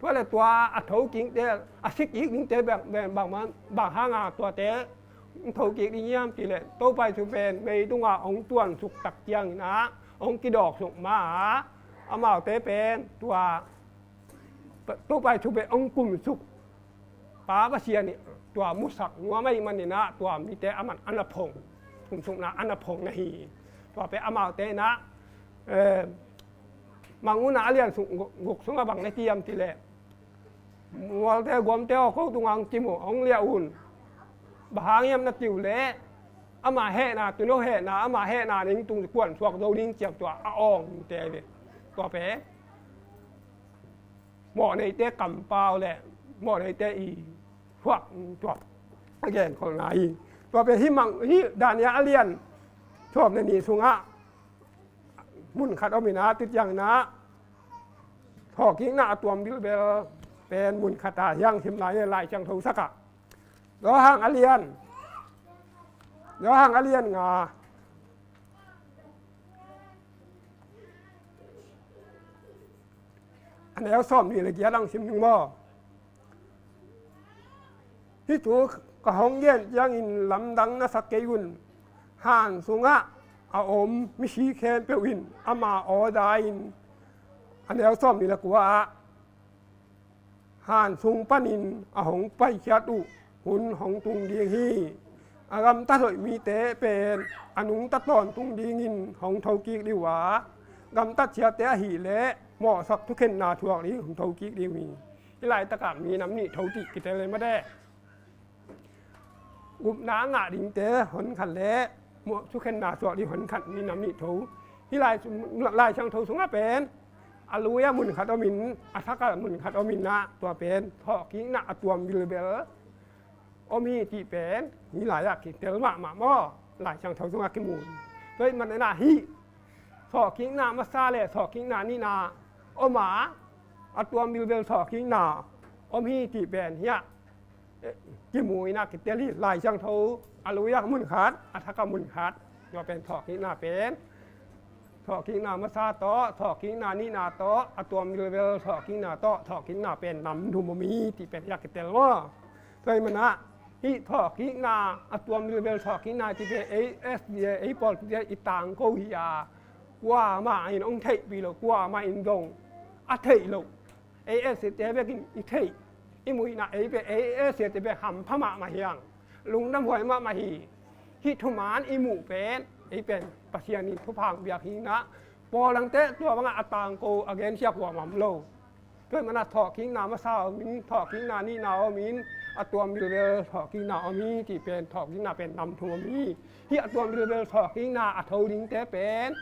Tua le tua a thokikte, a sikik dingte bang, bang, bang, bang hanga tuate thokik ding hiam cih leh, Topa Jesu pen mei tungah hong tuansuk tak ciangin ah, hong kidawksuk ma a, amaute pen tua Topa Jesu pen hong kumsuk Pa Pasian in tua musak nuam ahih manin ah, tua mite aman a na phong, kumsukna a na phong na hi. Tua pen amaute in ah, eh, Mangmuhna a lian sung, guk, guk sungah bang na ci hiam cih leh, mualte guamte aw, ko tungah hong cim uh, hong liah un. Bang hang hiam na cih uh leh, ama hehna, tun hong hehna, ama hehna ning tung kuan suak zo ding ci-a tua a awngte ve. Tua pen mawhneite kampau le mawhneite i thuak, tua a genkholhna hi. Tua pen hih mang, hih Daniel a lian sawm le nih sungah mun khat om in ah, tu ciangin ah thawhkikna a tuam bilbel pen mun khat a hiang sim lai, Lai Siangtho sak ah, Johan a lian, Johan a lian nga, a neu sawmnih le giat ang sim ning maw. Hih thu ka hong gen ciangin lamdang na sak kei un. Han sungah a om misi khempeuh in ama aw za-in, a neu sawmnih le kua ah, han sung panin a hong paikhiat uh hun hong tung ding hi. A gamtat hoih mite pen a nungta tawntung dingin hong thokik ding uh a, gamtat siate ahih leh mawhsak thukhenna thuak ding hong thokik ding uh hi. Hih laitakah minam nih tho cih kitel hi mah teh. Gupna ngah dingte hon khat le mawh thukhenna thuak ding hon khat, minam nih tho. Hih Lai, Lai Siangtho sungah pen a lui-ah mun khat om in, a thak-ah mun khat om in ah, tua pen thawhkikna a tuam bilbel om hi cih pen hih lai-ah kitel mahmah maw, Lai Siangtho sungah kimu. Tua ahih manin ah hih thawhkikna masa le thawhkikna nihna om a, a tuam bilbel thawhkikna om hi cih pen hiah, eh, kimu in ah kitel hi. Lai Siangtho a lui-ah mun khat, a thak-ah mun khat, tua pen thawhkikna pen thawhkikna masa tawh, thawhkikna nihna tawh, a tuam bilbel thawhkikna tawh, thawhkikna pen nam thum om hi cih pen hiah kitel maw. Tua ahih manin ah hih thawhkikna, a tuam bilbel thawhkikna cih pen ei S D A, ei pawl cih pen i tangko hi a, kuamah in hong theihpih loh, kuamah in zong a theih loh. Ei S D A bekin i theih, i muhna, ei pen, ei S D A pen hampha mahmah hi hang, lungdamhuai mahmah hi. Hih thuman i muh pen, ei pen Pasian in thupha hong piak hi in ah, pawl dangte tua bangah a tangko, a gensia kuamah om lo. Tua ahih manin ah thawhkikna masa om in, thawhkikna nihna om in, a tuam bilbel thawhkikna om hi cih pen, thawhkikna pen nam thum om hi. Hih a tuam bilbel thawhkikna a tho dingte pen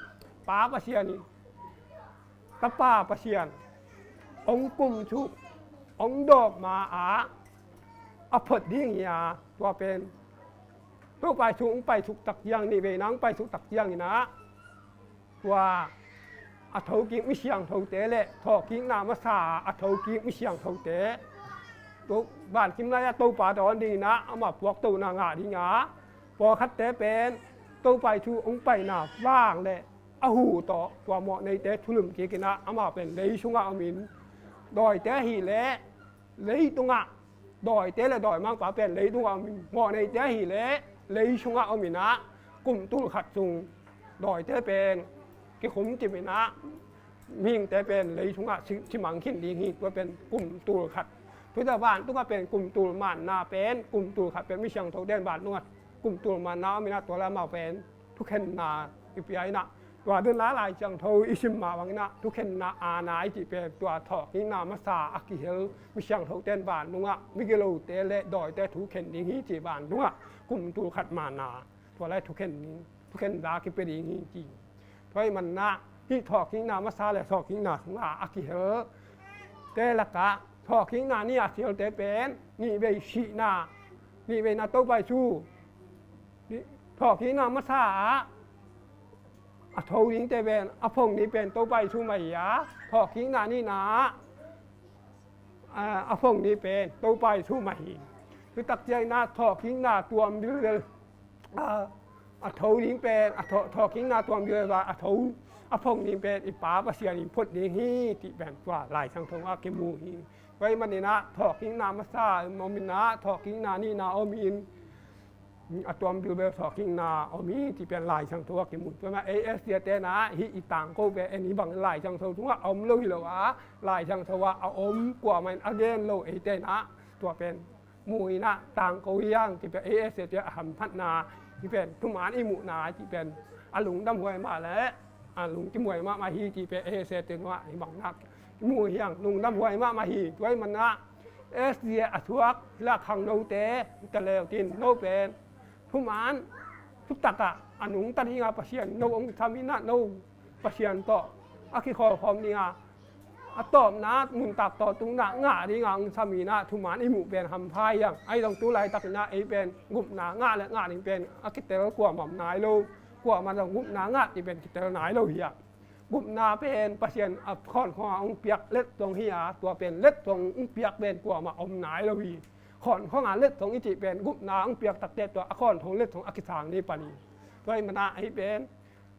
Pa Pasian in Tapa Pasian hong kumsuk, hong dawk ma-ah a phot ding hi a, tua pen Topa Jesu hong paisuk tak ciang, nihveina hong paisuk tak ciangin ah, tua a thokik mi siangthote le thawhkikna masa a thokik mi siangthote, tua vankim lai-ah Topa dawn dingin ah amah puaktohna ngah ding a, pawlkhatte pen Topa Jesu hong paina vang le a hu tawh tua mawhneite thulum kikin ah amah pen lei sungah omin, dawite ahih leh leitungah, dawite le dawimangpa pen leitungah omin, mawhneite ahih leh lei sungah omin ah, kum tul khat sung dawite pen kikhum cimin ah, mihingte pen lei sungah si, simang khin ding hi. Tua pen kum tul khat. Tua vantung ah pen kum tul manna pen, kum tul khat pen mi siangthote in vantungah kum tul manna omin ah, tua le amau pen thukhenna i pia in ah, tua ding la Lai Siangtho i sim mah bangin ah thukhenna aana i cih pen tua thawhkikna masa a kihel mi siangthote in vantungah migilote le dawite thukhen ding hi cih vantungah kum tul khat manna, tua lai thukhen ding, thukhen za kipia ding hi ci. Tua ahih manin ah hih thawhkikna masa le thawhkikna sungah a kihel te lakah thawhkikna ni a kihelte pen nihvei sihna, nihveina Topa Jesu, thawhkikna masa ah a tho dingte pen, a phong ding pen Topa Jesu mah hi a, thawhkikna nihna ah a phong ding pen Topa Jesu mah hi. Tua tak ciangin ah thawhkikna tuam bilbel a, a tho ding pen, a thaw, thawhkikna tuam bilbel a tho, a phong ding pen i Pa Pasian in phot ding hi cih pen tua Lai Siangtho ah kimu hi. Tua ahih manin ah thawhkikna masa omin ah, thawhkikna nihna omin, a tuam bilbel thawhkikna om hi cih pen Lai Siangtho ah kimu. Tua mah ei S D A te in ah hih i tangko pen en hi bang Lai Siangtho sungah a om lo hi lo a, Lai Siangtho ah a om, kuamah in a gen lo eite in ah tua pen mu in ah tangko hi hang cih pen ei S D A te a hamphatna, hih pen thuman i muhna cih pen a lungdamhuai mah le a lungkimhuai mahmah hi cih pen ei S D A te in ah hih bang nak mu hi hang, lungdamhuai mahmah hi. Tua ahih manin ah S D A a thuak hi la khangnote, ta leu tin no pen thuman thutak ah a nungta ding a Pasian no hong sam in ah, no Pasian tawh a kikhawlkhawm ding a, a tawpna nuntak tawh tukna ngah ding a hong sam in ah thuman i muh pen hampha hi hang. Ahi zong tu laitak in ah ei pen gupna ngah le ngah ding pen a kitel kuamah om nai lo. Kuamah zong gupna ngah cih pen kitel nai lo hi hang. Gupna pen Pasian a khawnkhong a hong piak letsong hi a, tua pen letsong hong piak pen kuamah om nai lo hi. Khawnkhong a letsong i cih pen gupna hong piak takteh tua a khawnkhong letsong a kisang ni pan hi. Tua ahih manin ah hih pen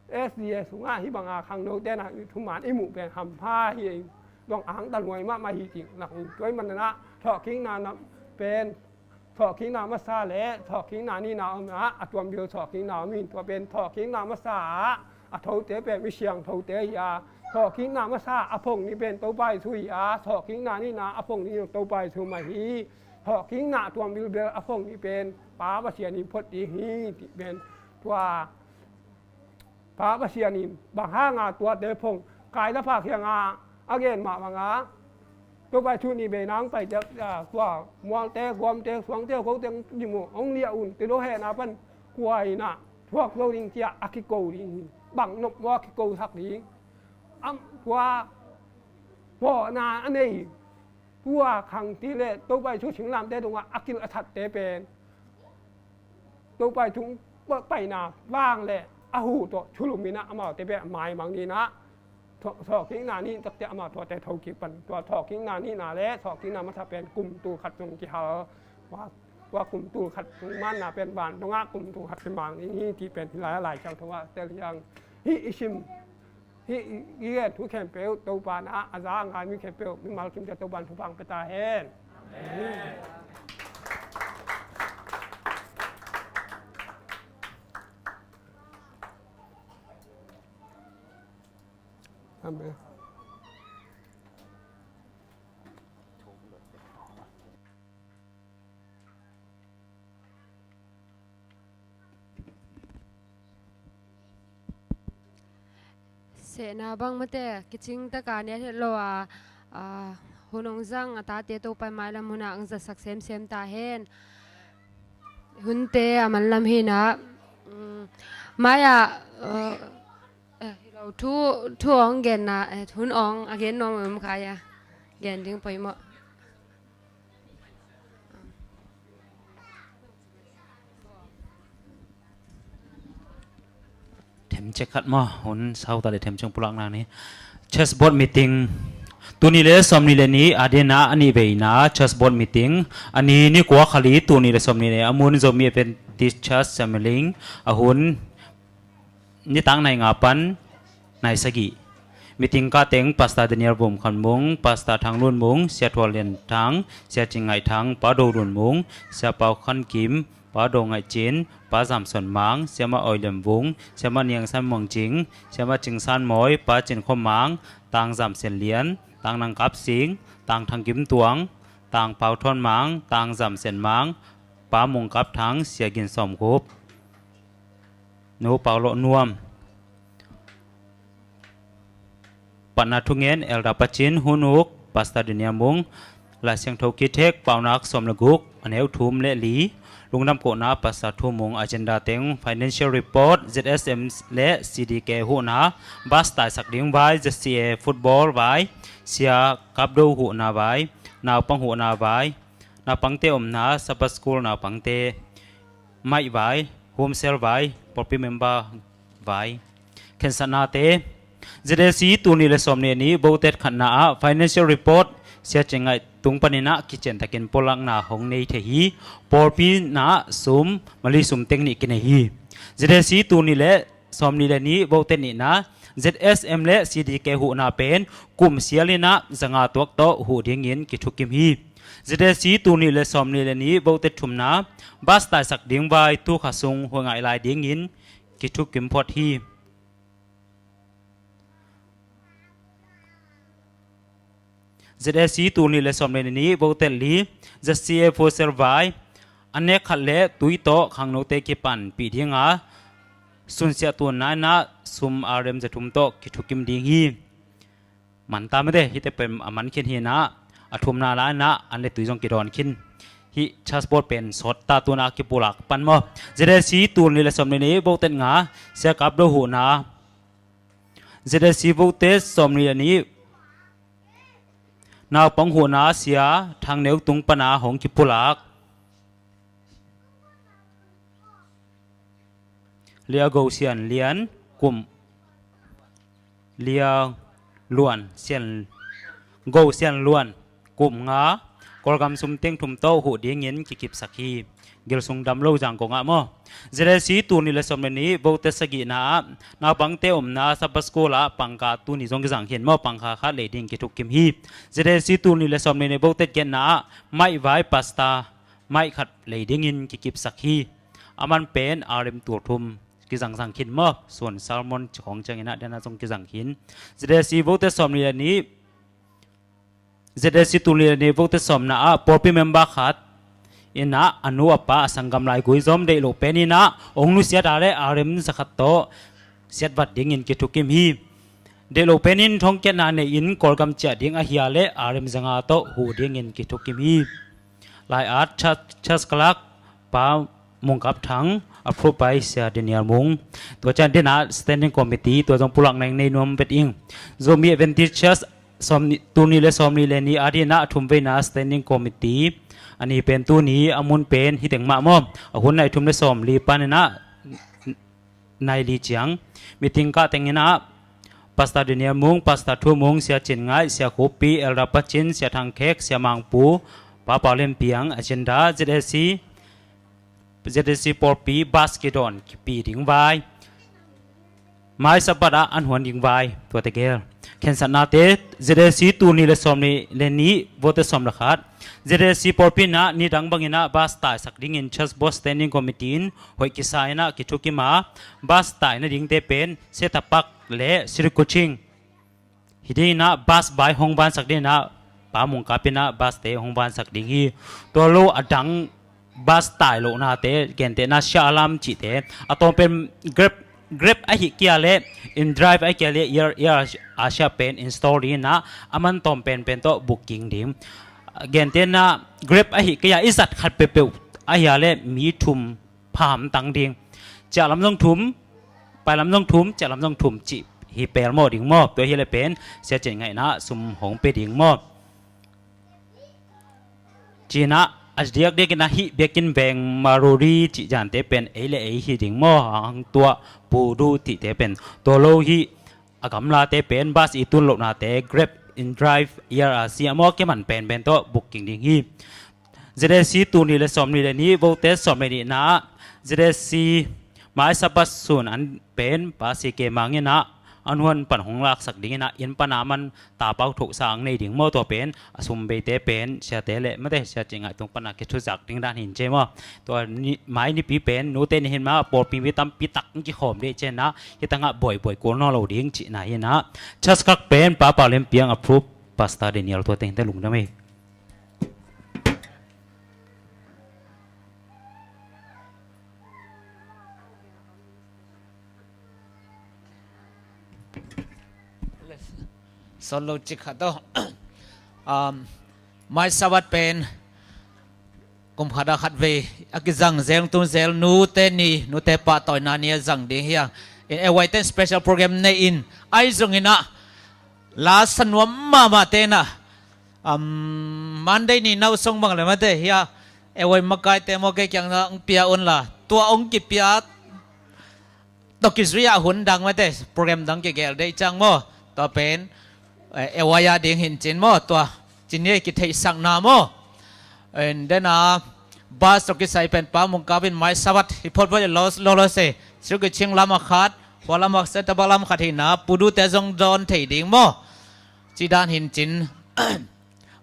S D A sungah hih bang a khangnote in ah thuman i muh pen hampha hi. Dong angtanhuai mahmah hi cih nak hi. Tua ahih manin ah thawhkikna pen thawhkikna masa le thawhkikna nihna om a, a tuam bilbel thawhkikna om hi. Tua pen thawhkikna masa ah a thote pen mi siangthote hi a, thawhkikna masa a phong ding pen Topa Jesu hi a, thawhkikna nihna a phong ding Topa Jesu mah hi. Thawhkikna a tuam bilbel a phong ding pen Pa Pasian in phot ding hi cih pen tua Pa Pasian in bang hanga tuate phong, Kain le Habil kiangah a gen mah banga, Topa Jesu nihveina hong pai ciang, ah, tua mualte, guamte, suangte, kote hong dim uh, hong liah un, tua hehna pan kua in ah thuak zo ding ci-a a kiko ding hi. Bang nop maw a kikosak ding? Am, tua mawhna a nei, tua khangti le Topa Jesu singlamteh tungah a kil a thatte pen Topa Jesu paina vang le a hu tawh thulum in ah amaute pen maimang ding in ah, thaw, thawhkikna nih takteh amau tuate thokik pan, tua thawhkikna nihna le thawhkikna masa pen kum tul khat sung kihal. Tua, tua kum tul khat sung manna pen vantungah kum tul khat kimang ding hi cih pen hih lai-ah Lai Siangtho ah tel hi hang. Hih i sim, hih i, i gen thu khempeuh Topa in ah a za a ngai mi khempeuh mimal kimte Topa in thupha pia ta hen. Amen. Amen. Sehna bang mate kicing taka ne het lo a, a, Hun hong zang a tate Topa i mailam hunah hong zatsak semsem ta hen. Hunte a manlam hinah, mm, mai-ah, uh, eh, hi lo, thu, thu hong genna, eh, hun hong a gen nuam om kha ia. Gen ding poimawh. Themcek khat maw, hun sauta le themcek pulakna ni. Church board meeting. Tuni le sawmni le ni a dina a nih veina church board meeting. A ni ni kua khali tuni le sawmni le a mun Zomi Adventist Church Semiling a hun nitak nai nga pan nai sagih. Meeting kah teng Pastor Daniel Vum Khan Mung, Pastor Thang Lun Mung, Sia Thual Lian Thang, Sia Cing Ngai Thang, Pa Do Lun Mung, Sia Pau Khan Kim, Pa Do Ngai Cin, Pa Zam Son Mang, Sia Ma Oi Lian Vung, Sia Ma Niang San Muang Cing, Sia Ma Cing San Moi, Pa Cin Khom Mang, Tang Zam Sen Lian, Tang Nang Kap Sing, Tang Thang Kim Tuang, Tang Pau Thon Mang, Tang Zam Sen Mang, Pa Mung Kap Thang, Sia Gin Sawm Khup, Nu Pau Loh Nuam. Patna thungen, Elder Pacin, hun uk, Pastor Daniel Mung, Lai Siangtho kithek, Paunak sawm le guk, a neu thum le li, lungdam kohna, Pastor Thu Mung, agenda teng, financial report, Z S M le C D K huhna, bus taisak ding vai, Z C A football vai, Sia Kapdo huhna vai, naupang huhna vai, naupangte omna, Sabbath School naupangte, maih vai, home cell vai, pawlpi member vai. Khensatnate, Z A C tul nih le sawm nih a nih vote khatna ah financial report Sia Cing Ngai tung panin ah kician takin pulakna hong nei thei hi. Pawlpi na ah sum, Mali sum teng nih kinei hi. Z A C tul nih le sawm nih le nih vote nihna, Z S M le C D K huhna pen kum sial in ah zanga tuak tawh huh dingin kithukim hi. Z A C tul nih le sawm nih le nih vote thumna, bus taisak ding vai, tu kha sung huh ngai lai dingin kithukim phot hi. Z A C tul nih le sawm nih le nih vote li, Z C A four cell vai, a nek khat le tui tawh khangnote kipanpih dinga, sunsiah tuanna in ah sum R M za thum tawh kithukim ding hi. Man ta mate, hihte pen a man khin hi in ah, a thumna lai in ah an le tui zong kidawn khin. Hih church board pen sawt ta, tuna kipulak pan maw. Z A C tul nih le sawm nih le nih vote nga, Sia Kapdo huhna. Z A C vote sawm nih le nih, naupang huhna, Sia Thang Neu tung pana hong kipulak. Lia Go Sian Lian kum, Lia Luan Sian, Go Sian Luan kum nga, Kawlgam sum teng thum tawh huh dingin kikipsak hi. Gil sung dam lo zang kong ah maw. Z A C tul nih le sawm le nih vote sagihna ah naupangte omna Sabbath School ah pangkha, tuni zong kizang khin maw, pangkha khat lei ding kithukim hi. Z A C tul nih le sawm le nih vote giatna ah maih vai, pastor maih khat lei dingin kikipsak hi. A man pen R M tul thum kizangzang khin maw. Suan sermon ci khawng ciangin ah dena zong kizang khin. Z A C vote sawm nih le nih, Z A C tul nih le nih vote sawmna ah pawlpi member khat in ah a nu a pa a sanggam laigui zom deih loh pen in ah hong nusiat a le R M za khat tawh siatvat dingin kithukim hi. Deih loh pen in thongkiatna nei in Kawlgam ciah ding ahi a le R M zanga tawh huh dingin kithukim hi. Lai-at church, church clerk Pa Mung Kap Thang, approve by Sia Daniel Mung. Tua ciang dena standing committee, tua zong pulak neng nei nuam vet ing. Zomi Adventist Church sawm nih, tul nih le sawm nih le nih a dina a thum veina standing committee. A ni pen tuni, a mun pen hi teng mah maw. A hun nai thum le sawm li panin ah nai li ciang. Meeting kah tengin ah Pastor Daniel Mung, Pastor Thu Mung, Sia Cin Ngai, Sia Khupi, Elder Pacin, Sia Thang Khek, Sia Mang Pu, Pa Pau Lian Piang, agenda Z A C, Z A C pawlpi bus kidawn kipi ding vai. Mai Sabbath ah an huan ding vai, tuate gel. Khensatnate, Z A C tul nih le sawm nih le nih vote sawm le khat. Z A C pawlpi in ah nidang bangin ah bus taisak dingin church board standing committee in hoih kisa in ah kithukim a, bus tai nadingte pen Setapak le Sirikuching. Hih dingin ah bus bai hong vansak dingin ah Pa Mung Kap in ah bus te hong vansak ding hi. Tua lo a dang bus tai lohnate, gentehna Shah Alam cihte, a tawm pen Grab Grab ahi kia le, InDrive ahi kia le, Air, Air Asia pen install ding in ah, a man tawm penpen tawh booking ding. Gentehna, Grab ahi kia i zat khat peuhpeuh ahi a le, mi thum pha hamtang ding. Ciah lam zong thum, pai lam zong thum, ciah lam zong thum cih hi pel maw ding maw. Tua hi le pen, sia cin ngaihna sum hong pe ding maw. Cina, a diakdiak in ah hih biakinn veng Maruri cih zante pen ei le ei hi ding maw. Hang tua Pudu cihte pen tua lo hi. A gamlate pen bus i tun lohnate Grab, InDrive, Air Asia maw kiman penpen tawh booking ding hi. ZSC tul nih le sawm nih le nih, vote sawm le nihna, ZSC mai Sabbath sun an pen Pa C K Mang in ah, an huan pan hong laksak ding in ah, inn pan a man tapau thohsa ang nei ding maw. Tua pen a sum beite pen siate le mate, sia cin ngaih tung pan a kithuzak ding dan hin ci maw. Tua ni, mai nipi pen nute ni hin mah pawlpi mi tampi tak kikhawm dih cin ah, hi tangah buaibuai kul nawn lo ding cihna hi in ah. Church clerk pen Pa Pau Lian Piang, approve Pastor Daniel, tua teng te lungdam ei. Solo cik khat aw. Um, mai Sabbath pen kum khat a khat vei a kizang zel, tun zel, nute ni, nute pahtawina ni a zang ding hi a. In A Y ten special program nei in, ahi zongin ah la sa nuam mahmah te in ah, um, Monday ni nau song bang le mate hi a, A Y makaite maw kei kiang na hong pia un la, tua hong kipia tawh kizui ah hun dang mate, program dang kigel dei ciang maw. Tua pen, eh, A Y a ding hin cin maw, tua cin hi kitheihsakna maw. And then, ah, bus tawh kisai pen Pa Mung Kap in mai Sabbath hi photphot lo, lo, lo se. Siu Kiching lam a khat, Hua lam a khat, Setaba lam khat hi na, Pudu te zong dawn thei ding maw. Ci dan hin cin.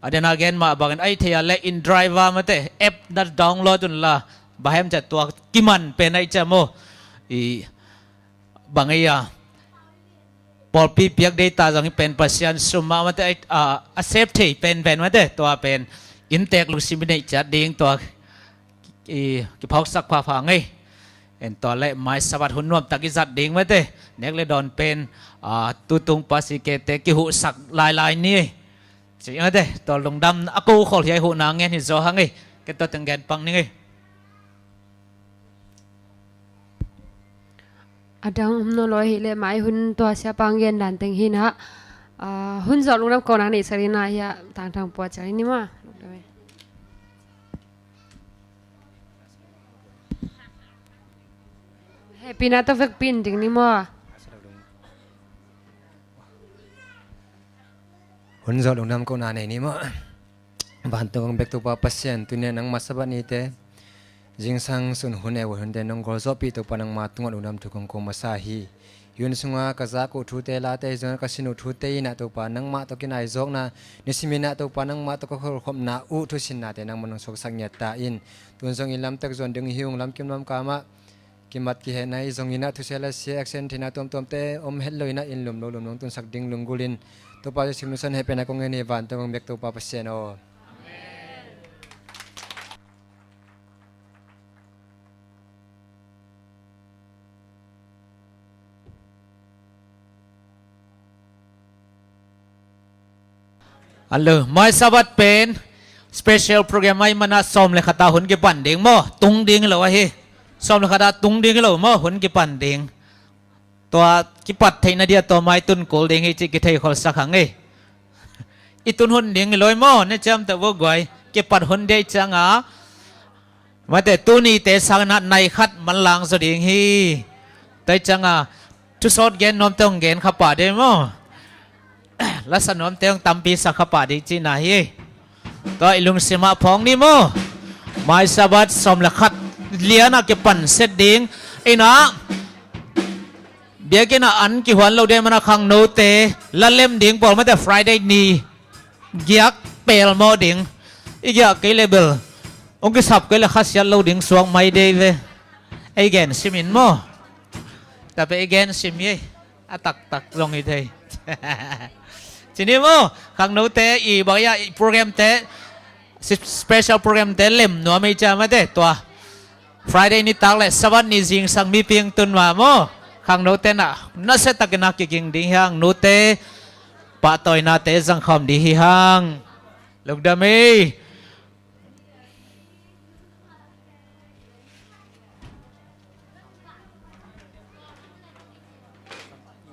A den a gen mah bangin ahi thei a le, InDrive mate, app na download un la, bahem ca tua kiman pen ahi ca maw. I bang ei a, pawlpi piak dei ta zong hi pen Pasian sum mah mate, a, a sep thei penpen mate, tua pen inntek lungsim i neih ciat ding tua i kiphawksak phapha ngei. En tua le mai Sabbath hun nuamtak i zat ding mate, nek le dawn pen, a, tutung Pa C K te kihuhsak lailai ni. Ci mate, tua lungdam a ko khol hi a, i huhna ngen hi zaw hang ei. Ke tua teng gen pang ning ei. A dang om nawn lo hi le, mai hun tua siapa hong gen dan teng hi na. Ah, hun zawh lungdam kona neih sak ding na hi a, tangtang pua ciang ni ma. Hehpihna tawh vekpi in ding ni maw. Hun zawh lungdam kona nei ni maw. Vantung bek Topa Pasian, tuni a nangma Sabbath nite, zingsang sun hun, A Y hunte nong gualzawhpih Topa nangma tungah lungdam thu kong ko masa hi. Hi hun sunga ka zak uh thute, late, hi zongin ka sin uh thute in ah Topa nangmah tawh kinaizawkna, nisimin ah Topa nangmah tawh ka kholhkhopna uh thusinnate nangmah nong suaksak ngiat ta in. Tun zong i lamtak zuan ding hi ung, lamkim lamkam ah kimat kihehna hi zongin ah thusel a sia action theihna tuamtuamte om het lo in ah, in lum lo lum nong tunsak ding lunggulh in, Topa Jesu min suang hehpihna kong ngen hi. Vantung bek Topa Pasian aw. Alo, mai Sabbath pen special program ahih manin ah sawm le khat a hun kipan ding maw, tung ding hi lo ahi. Sawm le khat a tung ding hi lo maw, hun kipan ding. Tua kipat theihna dia tua mai tun kul ding hi cih kithei kholsak hang ei. I tun hun ding hi lo ei maw, na ciamteh vo guai. Kipat hun dei ciang a mate, tuni te sang in ah nai khat manlang zaw ding hi. Tua ciang a thusawt gen nuamte hong gen kha pah ding maw. Lasa nuamte hong tampi sa kha pah ding cihna hi. Tua i lungsim ah phawng ni maw. Mai Sabbath sawm le khat lian ah kipan set ding. In ah biakinn ah an kihuan lo ding manin ah khangnote la lem ding pawl mate, Friday ni giak pel maw ding. I giak kei le bel, hong kisap kei le khasiat lo ding suak mai dei ve. Ei gen sim in maw. Tua pen ei gen sim hi ei. A taktak zong hi thei. Ci ni maw, khangnote i bang ei a, i programte, si-, special programte lem nuam ei cia mate, tua Friday nitak le Sabbath ni zingsang mi ping tun mah maw. Khangnote na nasiatakin a kiging ding hi hang. Nute pahtawinate zangkhawm ding hi hang. Lungdam ei.